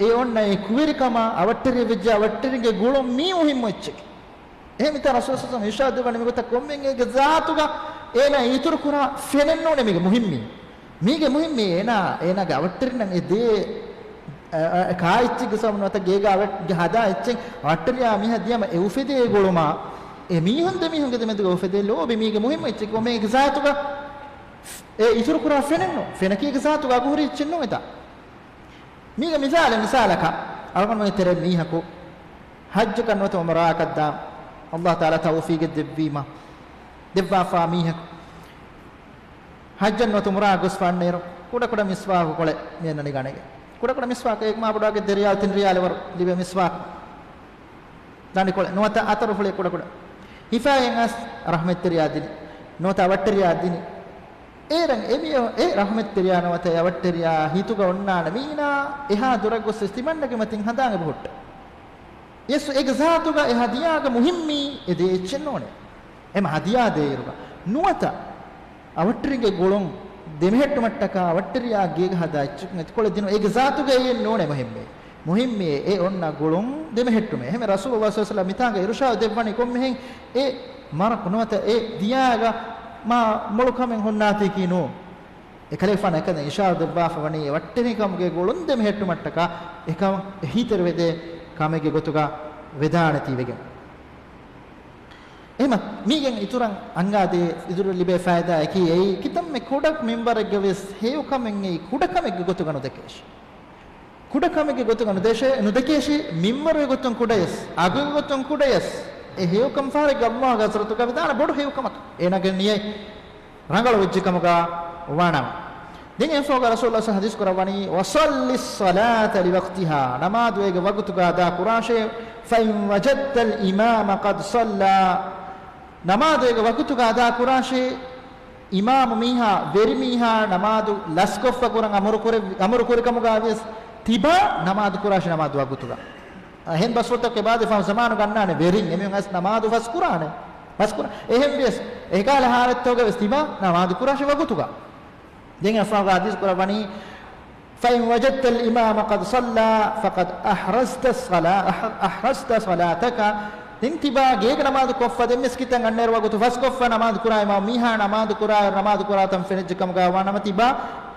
އެ އޮންނަ އެ ކުވެރިކަމާ، އަވަށްޓެރި ވެއްޖެ އަވަށްޓެރިންގެ ގުޅުން މީ މުހިއްމު އެއްޗެކޭ. އެހެން މިތާ ރަސޫލު ޞައްލައްލާހު ޢަލައިހި ވަސައްލަމަ އިރުޝާދު ދެއްވަނީ މިގޮތަށް ކޮންމެ އޭގެ ޒާތުގަ އޭނާ އިތުރު ކުރާ ފެނެއް ނޫނޭ މީގެ މުހިއްމީ. މީގެ މުހިއްމީ އޭނާ، އޭނާގެ އަވަށްޓެރިންނަށް އެ ދޭ، އަ، އަ، ކާ އެއްޗެއްގެ ސަބަބުން ނުވަތަ ގޭގަ އަވަށް ގެ ހަދާ އެއްޗެއް އަވަށްޓެރިޔާ މީހާ ދިޔަމަ އެ އުފެދޭ ގުޅުމާ، އެ މީހުން ދެމީހުންގެ ދެމެދުގަ އުފެދޭ ލޯބި މީގެ މުހިއްމު އެއްޗެކޭ. ކޮންމެ އޭގެ ޒާތުގަ އެ އިތުރު ކުރާ ފެނެއް ނޫން. ފެނަކީ އޭގެ ޒާތުގަ އަގުހުރި އެއްޗެއް ނޫން އެތާ. މީގެ މިސާލެއް، މިސާލަކަށް، އަޅުގަނޑުމެންގެ ތެރޭ މީހަކު ޙައްޖަކަށް ނުވަތަ ޢުމްރާއަކަށް ދާން، ﷲ ތަޢާލާ ތައުފީގެއް ދެއްވީމަ، ދެއްވާފާ މީހަކު ޙައްޖަށް ނުވަތަ ޢުމްރާއަށް ގޮސްފަ އަންނައިރު، ކުޑަކުޑަ މިސްވާކު ކޮޅެއް މި އަންނަނީ ގަނެގެން. ކުޑަކުޑަ މިސްވާކެއް އެކަމާ ބޮޑު އަގެއް ދެ ރިޔާލު ތިން ރިޔާލެއް ވަރު ލިބޭ މިސްވާކު. ދަނޑިކޮޅެއް ނުވަތަ އަތަރުފުޅެއް ކުޑަކުޑަ. ހިފާގެން އައިސް ރަޙްމަތްތެރިޔާ ދިނީ. ނުވަތަ އަވަށްޓެރިޔާ ދިނީ. އޭރަށް އެ މީހު، އެ ރަޙްމަތްތެރިޔާ ނުވަތަ އަވަށްޓެރިޔާ ހިތުގަ އޮންނާނެ މީނާ އެހާ ދުރަށް ގޮސް ވެސް ތިމަންނަގެ މަތިން ހަނދާން އެބަހުއްޓޭ. ޔެސް، އޭގެ ޒާތުގަ އެ ހަދިޔާގެ މުހިއްމީ އެ ދޭ އެއްޗެއް ނޫނޭ. އެމަ ހަދިޔާ ދޭއިރުގަ ނުވަތަ އަވަށްޓެރިންގެ ގުޅުން ދެމެހެއްޓުމަށްޓަކާ އަވަށްޓެރިޔާ ގޭގަ ހަދާ އެއްޗަކުން އެތިކޮޅެއް ދިނުން އޭގެ ޒާތުގައި އެއް ނޫނޭ މުހިއްމީ. މުހިއްމީ އެ އޮންނަ ގުޅުން ދެމެހެއްޓުމޭ. އެހެން ރަސޫލު ޞައްލަﷲު ޢަލައިހި ވަސައްލަމަ މިތާގަ އިރުޝާދު ދެއްވަނީ ކޮންމެހެން އެ މަރަކު ނުވަތަ އެ ދިޔާގަ މާ މޮޅު ކަމެއް ހުންނާތީކީ ނޫން. އެކަލޭފާނު އެކަން އިޝާރާތް ދެއްވާފަ ވަނީ އެ ވައްޓެރިކަމުގެ ގުޅުންދެމިހެއްޓުމަށްޓަކާ އެކަން އެހީތެރިވެދޭ ކަމެއްގެ ގޮތުގަ ވެދާނެތީވެގެން. އެހެމަ މީގެން އިތުރަށް އަންގާދޭ އިތުރަށް ލިބޭ ފައިދާއަކީ އެއީ ކިތަންމެ ކުޑަ މިންވަރެއްގަވެސް ހެޔޮކަމެއް އެއީ ކުޑަކަމެއްގެ ގޮތުގަ ނުދެކޭށި. ކުޑަކަމެއްގެ ގޮތުގަ ނުދެށޭ، ނުދެކޭށި، މިންވަރުގެ ގޮތުން ކުޑަޔަސް، އަގުގެ ގޮތުން ކުޑަޔަސް، އެ ހެޔޮކަން ފަހަރެއްގަ ﷲގެ ޙަޟްރަތުގަ ވިދާޅު ބޮޑު ހެޔޮކަމަކަށް އޭނާގެ ނިޔަތް ރަނގަޅު ވެއްޖެ ކަމުގަ ވާނަމަ. ދެން އެފޯގަ ރަސޫލު ޙަދީޘް ކުރައްވަނީ، "وصل الصلاة لوقتها"، ނަމާދު އޭގެ ވަގުތުގަ އަދާ ކުރާށޭ، "فإن وجدت الإمام قد صلى"، ނަމާދު އޭގެ ވަގުތުގަ އަދާ ކުރާށޭ، އިމާމު މީހާ، ވެރި މީހާ ނަމާދު ލަސްކޮށްފަ ކުރަން އަމުރު ކުރެ-، އަމުރު ކުރި ކަމުގަ ވިޔަސް ތިބާ ނަމާދު ކުރާށި ނަމާދު ވަގުތުގަ. އަހެން ބަސްފުޅުތަކު އެބާދެ ފަހު ޒަމާނު ގަންނާނެ ވެރިން އެމީހުން އަސް ނަމާދު ފަސް ކުރާނެ. ފަސް ކުރާ-، އެހެން ވިޔަސް އެކާލަ ހާލަތުގަ ވެސް ތިބާ ނަމާދު ކުރާށި ވަގުތުގަ. ދެން އެފާގަ ޙަދީޘް ކުރައްވަނީ، "فإن وجدت الإمام قد صلى فقد أحرزت الصلاة، أح-، أحرزت صلاتك." ދެން ތިބާ ގޭގަ ނަމާދު ކޮށްފަ ދެން މިސްކިތަށް އަންނައިރު ވަގުތު ފަސްކޮށްފަ ނަމާދު ކުރާ އިމާމު މީހާ ނަމާދު ކުރާއިރު ނަމާދު ކުރާ ތަން ފެނިއްޖެ ކަމުގަ ވާނަމަ ތިބާ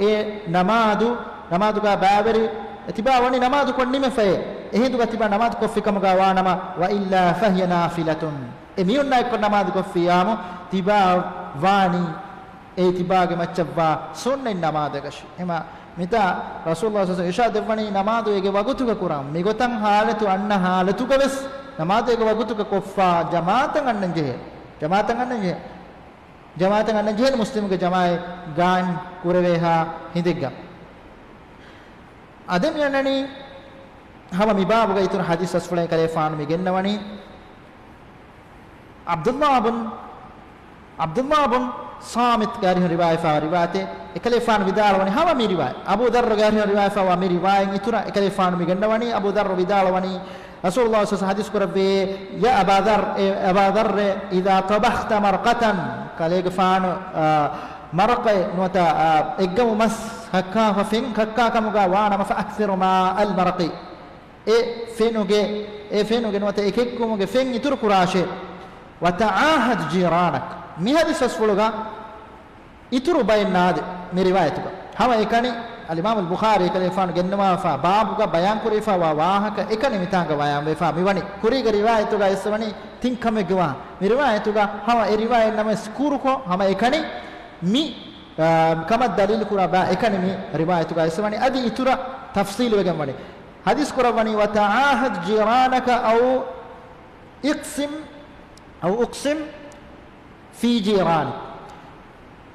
އެ ނަމާދު، ނަމާދުގަ ބައިވެރި ތިބާ ވަނީ ނަމާދު ކޮށް ނިމެފައޭ. އެހިނދުގަ ތިބާ ނަމާދު ކޮށްފި ކަމުގަ ވާނަމަ، "وإلا فهي نافلة." އެ މީހުންނާ އެއްކޮށް ނަމާދު ކޮށްފިއްޔާމު ތިބާ ވާނީ އެއީ ތިބާގެ މައްޗަށްވާ ސުންނަތް ނަމާދަކަށި. އެމަ މިތާ ރަސޫލުﷲ ޞައްލަﷲ ޢަލައިހި ވަސައްލަމަ އިރުޝާދު ދެއްވަނީ ނަމާދު އޭގެ ވަގުތުގަ ކުރަން. މިގޮތަށް ހާލަތު އަންނަ ހާލަތުގަވެސް ނަމާދު އޭގެ ވަގުތުގަ ކޮށްފަ ޖަމާޢަތަށް އަންނަން ޖެހޭ. ޖަމާޢަތަށް އަންނަން ޖެހޭ. ޖަމާޢަތަށް އަންނަން ޖެހޭނެ މުސްލިމުގެ ޖަމާޢަތް ގާއިމް ކުރެވޭހާ ހިނދެއްގަ. އަދި މި އަންނަނީ ހަމަ މި ބާބުގަ އިތުރު ޙަދީޘް ބަސްފުޅެއް ކަލޭފާނު މި ގެންނަވަނީ. ޢަބްދުﷲ ބުން، ޢަބްދުﷲ ބުން ޞާމިތްގެ އަރިހުން ރިވާޔަތްވާ ރިވާޔަތެއް އެކަލޭފާނު ވިދާޅުވަނީ ހަމަ މި ރިވާޔަތް. އަބޫ ޛައްރުގެ އަރިހުން ރިވާޔަތްވާ މި ރިވާޔަތް އިތުރަށް އެކަލޭފާނު މި ގެންނަވަނީ. އަބޫ ޛައްރު ވިދާޅުވަނީ، ރަސޫލުﷲ ޞައްލަﷲ ޢަލައިހި ވަސައްލަމަ ޙަދީޘް ކުރެއްވިއޭ، يا أبا ذر، އޭ އަބާ ޛައްރޭ، إذا طبخت مرقة، ކަލޭގެފާނު، އާ، މަރަޤެއް ނުވަތަ، އާ، އެއްގަމު މަސް ކައްކާފަ ފެން ކައްކާ ކަމުގަ ވާނަމަ، فأكثر ماء المرق، އެ ފެނުގެ، އެ ފެނުގެ ނުވަތަ އެ ކެއްކުމުގެ ފެން އިތުރު ކުރާށޭ. وتعاهد جيرانك. މި ޙަދީޘް ބަސްފުޅުގަ އިތުރު ބައެއް ނާދެ މި ރިވާޔަތުގަ. ހަމަ އެކަނި އަލްއިމާމު އަލްބުޚާރީ އެކަލޭފާނު ގެންނަވާފާ ބާބުގަ ބަޔާން ކުރެވިފާވާ ވާހަކަ އެކަނި މިތާނގަ ބަޔާންވެފާ މިވަނީ. ކުރީގެ ރިވާޔަތުގަ އެއްސަވަނީ ތިން ކަމެއްގެ ވާހަ. މި ރިވާޔަތުގަ ހަމަ އެ ރިވާޔަތް ނަމަވެސް ކުރުކޮށް ހަމަ އެކަނި މި، އާ، ކަމަށް ދަލީލު ކުރާ ބާ އެކަނި މި ރިވާޔަތުގަ އެއްސަވަނީ. އަދި އިތުރަށް ތަފްޞީލު ވެގެން ވަނީ. ޙަދީޘް ކުރައްވަނީ، وتعاهد جيرانك أو اقسم، أو اقسم في جيرانك.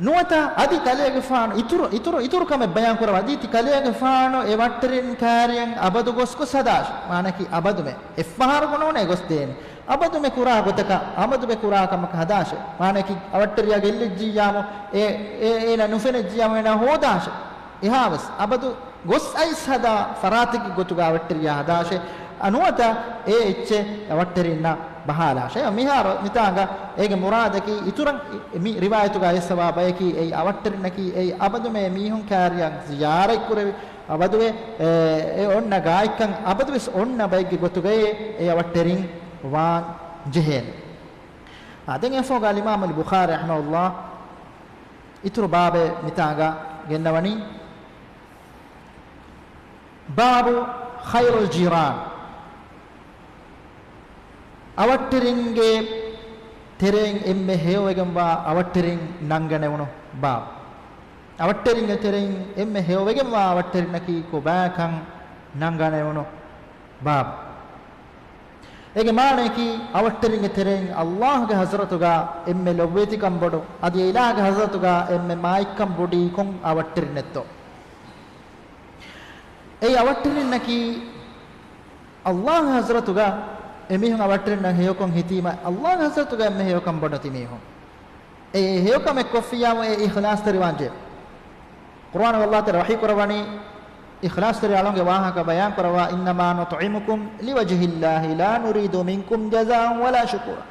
ނުވަތަ އަދި ކަލޭގެފާނު އިތުރު، އިތުރު، އިތުރު ކަމެއް ބަޔާން ކުރަމު އަދި ތި ކަލޭގެފާނު އެ ވައްޓެރިން ކާރިޔަށް އަބަދު ގޮސް ގޮސް ހަދާށި. މާނަކީ އަބަދުމެ އެއްފަހަރަކު ނޫނޭ ގޮސްދޭނެ. އަބަދުމެ ކުރާ ގޮތަކަށް، އަބަދުމެ ކުރާ ކަމަކަށް ހަދާށެ. މާނަކީ އަވައްޓެރިޔާ ގެއްލިއްޖިއްޔާމު އެ، އެ، އޭނަ ނުފެނިއްޖިއްޔާމު އޭނަ ހޯދާށެ. އެހާވެސް އަބަދު ގޮސް އައިސް ހަދާ ފަރާތެއްގެ ގޮތުގަ އަވައްޓެރިޔާ ހަދާށޭ، ނުވަތަ އެ އެއްޗެއް އަވައްޓެރިންނަށް ބަހާލާށޭ. މިހާރު މިތާނގަ އޭގެ މުރާދަކީ އިތުރަށް މި ރިވާޔަތުގަ އައިސްފަވާ ބަޔަކީ އެއީ އަވައްޓެރިންނަކީ އެއީ އަބަދުމެ މީހުން ކާރިޔަށް ޒިޔާރަތް ކުރެވި އަބަދުވެ، އެ، އެ އޮންނަ ގާތްކަން އަބަދުވެސް އޮންނަ ބައެއްގެ ގޮތުގައޭ އެ އަވައްޓެރިން ވާން ޖެހޭނެ. އާ، ދެން އެފޯގަ އަލްއިމާމު އަލްބުޚާރީ ރަޙިމަހުﷲ އިތުރު ބާބެއް މިތާނގަ ގެންނަވަނީ. باب خير الجيران. އަވައްޓެރިންގެ ތެރެއިން އެންމެ ހެޔޮވެގެންވާ އަވައްޓެރިން ނަންގަނެވުނު ބާބު. އަވައްޓެރިންގެ ތެރެއިން އެންމެ ހެޔޮވެގެންވާ އަވައްޓެރިންނަކީ ކޮބާކަން ނަންގަނެވުނު ބާބު. އޭގެ މާނަޔަކީ، އަވައްޓެރިންގެ ތެރެއިން އައްލާހުގެ ޙަޟްރަތުގަ އެންމެ ލޮބުވެތިކަން ބޮޑު، އަދި އެ އިލާހުގެ ޙަޟްރަތުގަ އެންމެ މާތްކަން ބޮޑީ ކޮން އަވައްޓެރިންނެއްތޯ؟ އެ އަވައްޓެރިންނަކީ، އައްލާހުގެ ޙަޟްރަތުގަ އެމީހުން އަވައްޓެރިންނަށް ހެޔޮކޮށް ހިތީމަ، އައްލާހުގެ ޙަޟްރަތުގަ އެންމެ ހެޔޮކަން ބޮޑު ތިމީހުން. އެ ހެޔޮކަމެއް ކޮށްފިއްޔާމު އެ އިޚްލާޞްތެރިވާންޖެހޭ. ޤުރުއާނުގަ އައްލާހު ތަޢާލާ ވަޙީކުރައްވަނީ، އިޚްލާޞްތެރި އަޅުންގެ ވާހަކަ ބަޔާންކުރައްވާ، إنما نطعمكم لوجه الله لا نريد منكم جزاء ولا شكورا.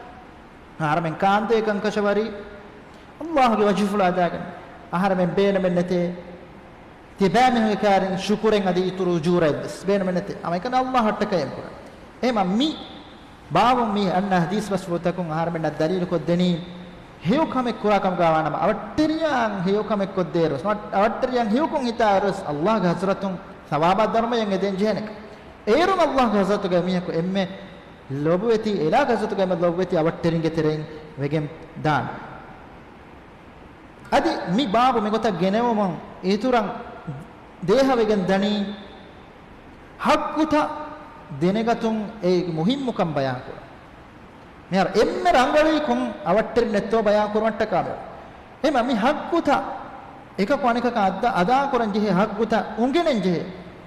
އަހަރެމެން ކާންދޭ ކަންކަށަވަރީ އައްލާހުގެ ވަޖްހުފުޅު އަދާގަން. އަހަރެމެން ބޭނުމެއް ނެތޭ ތިބާމީހުންގެ ކާރިން ޝުކުރެއް އަދި އިތުރު އުޖޫރައެއްވެސް ބޭނުމެއް ނެތޭ. ހަމައެކަނި އައްލާހަށްޓަކައި އެންކުރަން. އެހެމަ މި ބާބު މި އަންނަ ޙަދީޘް ބަސްފުޅުތަކުން އަހަރެމެންނަށް ދަލީލުކޮށްދެނީ، ހެޔޮ ކަމެއް ކުރާ ކަމުގަ ވާނަމަ، އަވަށްޓެރިޔާއަށް ހެޔޮ ކަމެއް ކޮށްދޭއިރުވެސް، އަވަށްޓެރިޔާއަށް ހެޔޮކޮށް ހިތާއިރުވެސް، އައްލާހުގެ ޙަޟްރަތުން ޘަވާބާ ދަރުމަޔަށް އެދެން ޖެހޭނެ. އޭރުން އައްލާހުގެ ޙަޟްރަތުގައި މީހަކު އެންމެ ލޮބުވެތި، އެލާހުގެ ޙަޟްރަތުގައި އެންމެ ލޮބުވެތި އަވަށްޓެރިންގެ ތެރެއިން ވެގެން ދާނެ. އަދި މި ބާބު މިގޮތަށް ގެނެވުމުން އިތުރަށް ދޭހަވެގެން ދަނީ، ޙައްޤުތައް ދެނެގަތުން އޭގެ މުހިއްމުކަން ބަޔާންކުރަން. މިހާރު އެންމެ ރަނގަޅީ ކޮން އަވަށްޓެރިން ނެތޯ ބަޔާން ކުރުމަށްޓަކާ މި. އެމަ މި ޙައްޤުތައް އެކަކު އަނެކަކަށް އައްދާ، އަދާކުރަން ޖެހޭ ޙައްޤުތައް އުނގެނެން ޖެހޭ.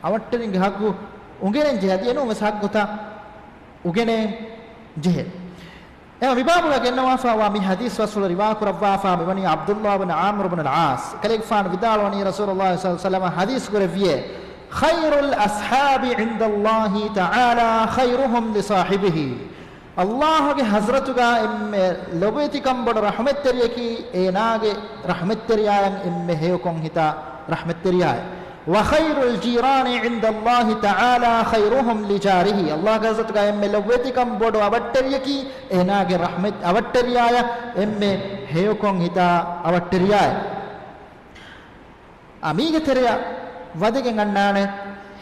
އަވަށްޓެރިންގެ ޙައްޤު އުނގެނެން ޖެހޭ. އަދި އެނޫންވެސް ޙައްޤުތައް އުނގެނެން ޖެހޭ. އެމަ މި ބާބުގަ ގެންނަވާފައިވާ މި ޙަދީޘް ވަސްފުޅު ރިވާކުރައްވާފަ މިވަނީ ޢަބްދުﷲ ބިން ޢާމިރު ބިން އަލްޢާޞް. ކަލޭގެފާނު ވިދާޅުވަނީ، ރަސޫލުﷲ ޞައްލަﷲ ޢަލައިހި ވަސައްލަމަ ޙަދީޘް ކުރެއްވިއޭ، خير الأصحاب عند الله تعالى خيرهم لصاحبه. އައްލާހުގެ ޙަޟްރަތުގަ އެންމެ ލޮބުވެތިކަން ބޮޑު ރަޙުމަތްތެރިޔަކީ އޭނާގެ ރަޙުމަތްތެރިޔާއަށް އެންމެ ހެޔޮކޮށް ހިތާ ރަޙުމަތްތެރިޔާއޭ. وخير الجيران عند الله تعالى خيرهم لجاره. އައްލާހުގެ ޙަޟްރަތުގަ އެންމެ ލޮބުވެތިކަން ބޮޑު އަވަށްޓެރިޔަކީ އޭނާގެ ރަޙުމަތް، އަވަށްޓެރިޔާއަށް އެންމެ ހެޔޮކޮށް ހިތާ އަވަށްޓެރިޔާއޭ. އާ، މީގެ ތެރެއަށް ވަދެގެން އަންނާނެ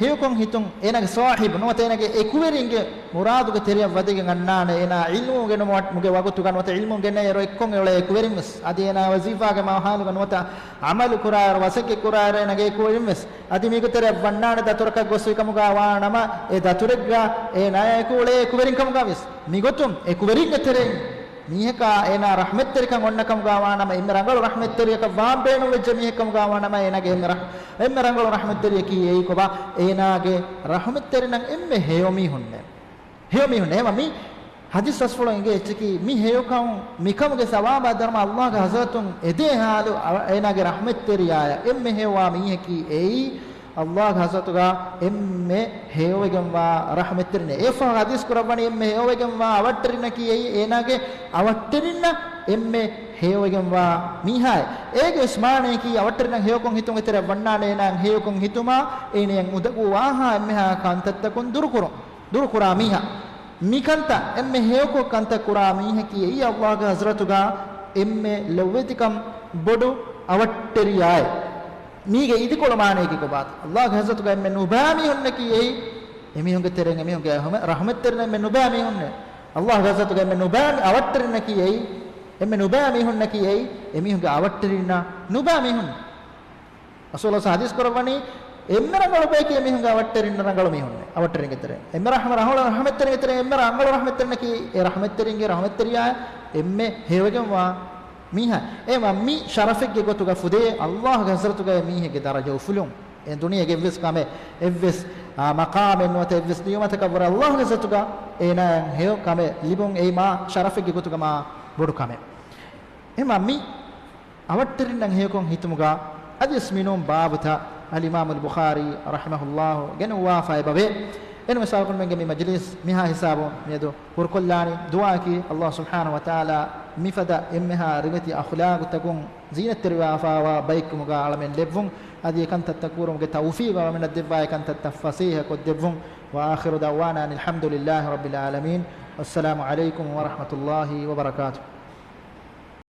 ހެޔޮކޮށް ހިތުން އޭނާގެ ޞާޙިބު ނުވަތަ އޭނާގެ އެކުވެރިންގެ މުރާދުގެ ތެރެއަށް ވަދެގެން އަންނާނެ. އޭނާ ޢިލްމު އުނގެނުމުގެ ވަގުތުގަ ނުވަތަ ޢިލްމު އުނގެނޭ އިރު އެއްކޮށް އެއުޅޭ އެކުވެރިން ވެސް، އަދި އޭނާ ވަޒީފާގެ މަހާލުގަ ނުވަތަ ޢަމަލު ކުރާއިރު، ވަސައްކަތް ކުރާއިރު އޭނާގެ އެކުވެރިން ވެސް، އަދި މީގެ ތެރެއަށް ވަންނާނެ ދަތުރަކަށް ގޮސްފި ކަމުގަ ވާނަމަ، އެ ދަތުރެއްގަ އޭނާއާ އެކު އުޅޭ އެކުވެރިން ކަމުގަ ވެސް. މިގޮތުން އެކުވެރިންގެ ތެރެއިން މީހަކާ އޭނާ ރަޙްމަތްތެރިކަން އޮންނަ ކަމުގަ ވާނަމަ، އެންމެ ރަނގަޅު ރަޙްމަތްތެރިޔަކަށް ވާން ބޭނުންވެއްޖެ މީހެއް ކަމުގަ ވާނަމަ، އޭނާގެ އެންމެ ރަޙް-، އެންމެ ރަނގަޅު ރަޙްމަތްތެރިޔަކީ އެއީ ކޮބާ؟ އޭނާގެ ރަޙްމަތްތެރިންނަށް އެންމެ ހެޔޮ މީހުންނޭ. ހެޔޮ މީހުންނޭ. އެމަ މި ޙަދީޘް ވަސްފުޅު އެނގޭ އެއްޗަކީ، މި ހެޔޮކަން، މިކަމުގެ ސަވާބާ ދަރުމަ އައްލާހުގެ ޙަޟްރަތުން އެދޭ ޙާލު، އަ-، އޭނާގެ ރަޙްމަތްތެރިޔާޔަށް އެންމެ ހެޔޮވާ މީހަކީ އެއީ، އައްލާހުގެ ޙަޟްރަތުގަ އެންމެ ހެޔޮވެގެންވާ ރަޙްމަތްތެރިން. އެއަށްފަހު ޙަދީޘް ކުރައްވަނީ އެންމެ ހެޔޮވެގެންވާ އަވަށްޓެރިންނަކީ އެއީ އޭނާގެ އަވަށްޓެރިންނަށް އެންމެ ހެޔޮވެގެންވާ މީހާއޭ. އޭގެ ވެސް މާނަޔަކީ އަވަށްޓެރިންނަށް ހެޔޮކޮށް ހިތުން އެތެރެއަށް ވަންނާނެ އޭނާއަށް ހެޔޮކޮށް ހިތުމާ، އޭނައަށް އުނދަގޫވާހާ އެންމެހާ ކަންތައްތަކުން ދުރުކުރުން. ދުރުކުރާ މީހާ. މިކަންތައް އެންމެ ހެޔޮކޮށް ކަންތައް ކުރާ މީހަކީ އެއީ އައްލާހުގެ ޙަޟްރަތުގަ އެންމެ ލޮބުވެތިކަން ބޮޑު އަވަށްޓެރިޔާއޭ. މީގެ އިދިކޮޅު މާނަޔަކީ ކޮބާތަ؟ އައްލާހުގެ ޙަޟްރަތުގަ އެންމެ ނުބައި މީހުންނަކީ އެއީ، އެމީހުންގެ ތެރެއިން އެމީހުންގެ ރަޙްމަތް-، ރަޙްމަތްތެރިން އެންމެ ނުބައި މީހުންނޭ. އައްލާހުގެ ޙަޟްރަތުގަ އެންމެ ނުބައި މި-، އަވަށްޓެރިންނަކީ އެއީ، އެންމެ ނުބައި މީހުންނަކީ އެއީ، އެމީހުންގެ އަވަށްޓެރިންނާ ނުބައި މީހުން. ރަސޫލު ޙަދީޘް ކުރައްވަނީ، އެންމެ ރަނގަޅު ބަޔަކީ އެމީހުންގެ އަވަށްޓެރިންނަށް ރަނގަޅު މީހުންނޭ. އަވަށްޓެރިންގެ ތެރެއިން އެންމެ ރަޙްމަ-، ރަޙު-، ރަޙްމަތްތެރިންގެ ތެރެއިން އެންމެ ރަނގަޅު ރަޙްމަތްތެރިންނަކީ، އެ ރަޙްމަތްތެރިންގެ ރަޙްމަތްތެރިޔާ އެންމެ ހެޔޮވެގެންވާ މީހާ. އެމަ މި ޝަރަފެއްގެ ގޮތުގަ ފުދޭ އައްލާހުގެ ޙަޟްރަތުގައި މީހެއްގެ ދަރަޖަ އުފުލުން. އެ ދުނިޔޭގެ އެއްވެސް ކަމެއް، އެއްވެސް، އާ، މަޤާމެއް ނުވަތަ އެއްވެސް ނިޢުމަތަކަށްވުރެ އައްލާހުގެ ޙަޟްރަތުގަ އޭނާއަށް ހެޔޮ ކަމެއް ލިބުން އެއީ މާ ޝަރަފެއްގެ ގޮތުގަ މާ ބޮޑު ކަމެއް. އެމަ މި އަވަށްޓެރިންނަށް ހެޔޮކޮށް ހިތުމުގަ އަދިވެސް މިނޫން ބާބުތައް އަލްއިމާމުލް ބުޚާރީ ރަޙިމަހުﷲ ގެނުއްވާފައި އެބަވޭ. އެންމެ ސާކުންމެންގެ މި މަޖިލީސް މިހާ ހިސާބުން މިއަދު ކުރުކޮށްލާނީ. ދުޢާއަކީ އައްލާހު ސުބްޙާނަހު ވަތަޢާލާ މިފަދަ އެންމެހާ ރިވެތި އަޚުލާގުތަކުން ޒީނަތްތެރިވާފައިވާ ބައެއްކަމުގަ އަޅަމެން ލެއްވުން. އަދި އެކަންތައްތައް ކުރުމުގެ ތައުފީގު އަޅަމެންނަށް ދެއްވާ އެކަންތައްތައް ފަސޭހަކޮށްދެއްވުން. وآخر دعوانا أن الحمد لله رب العالمين. والسلام عليكم ورحمة الله وبركاته.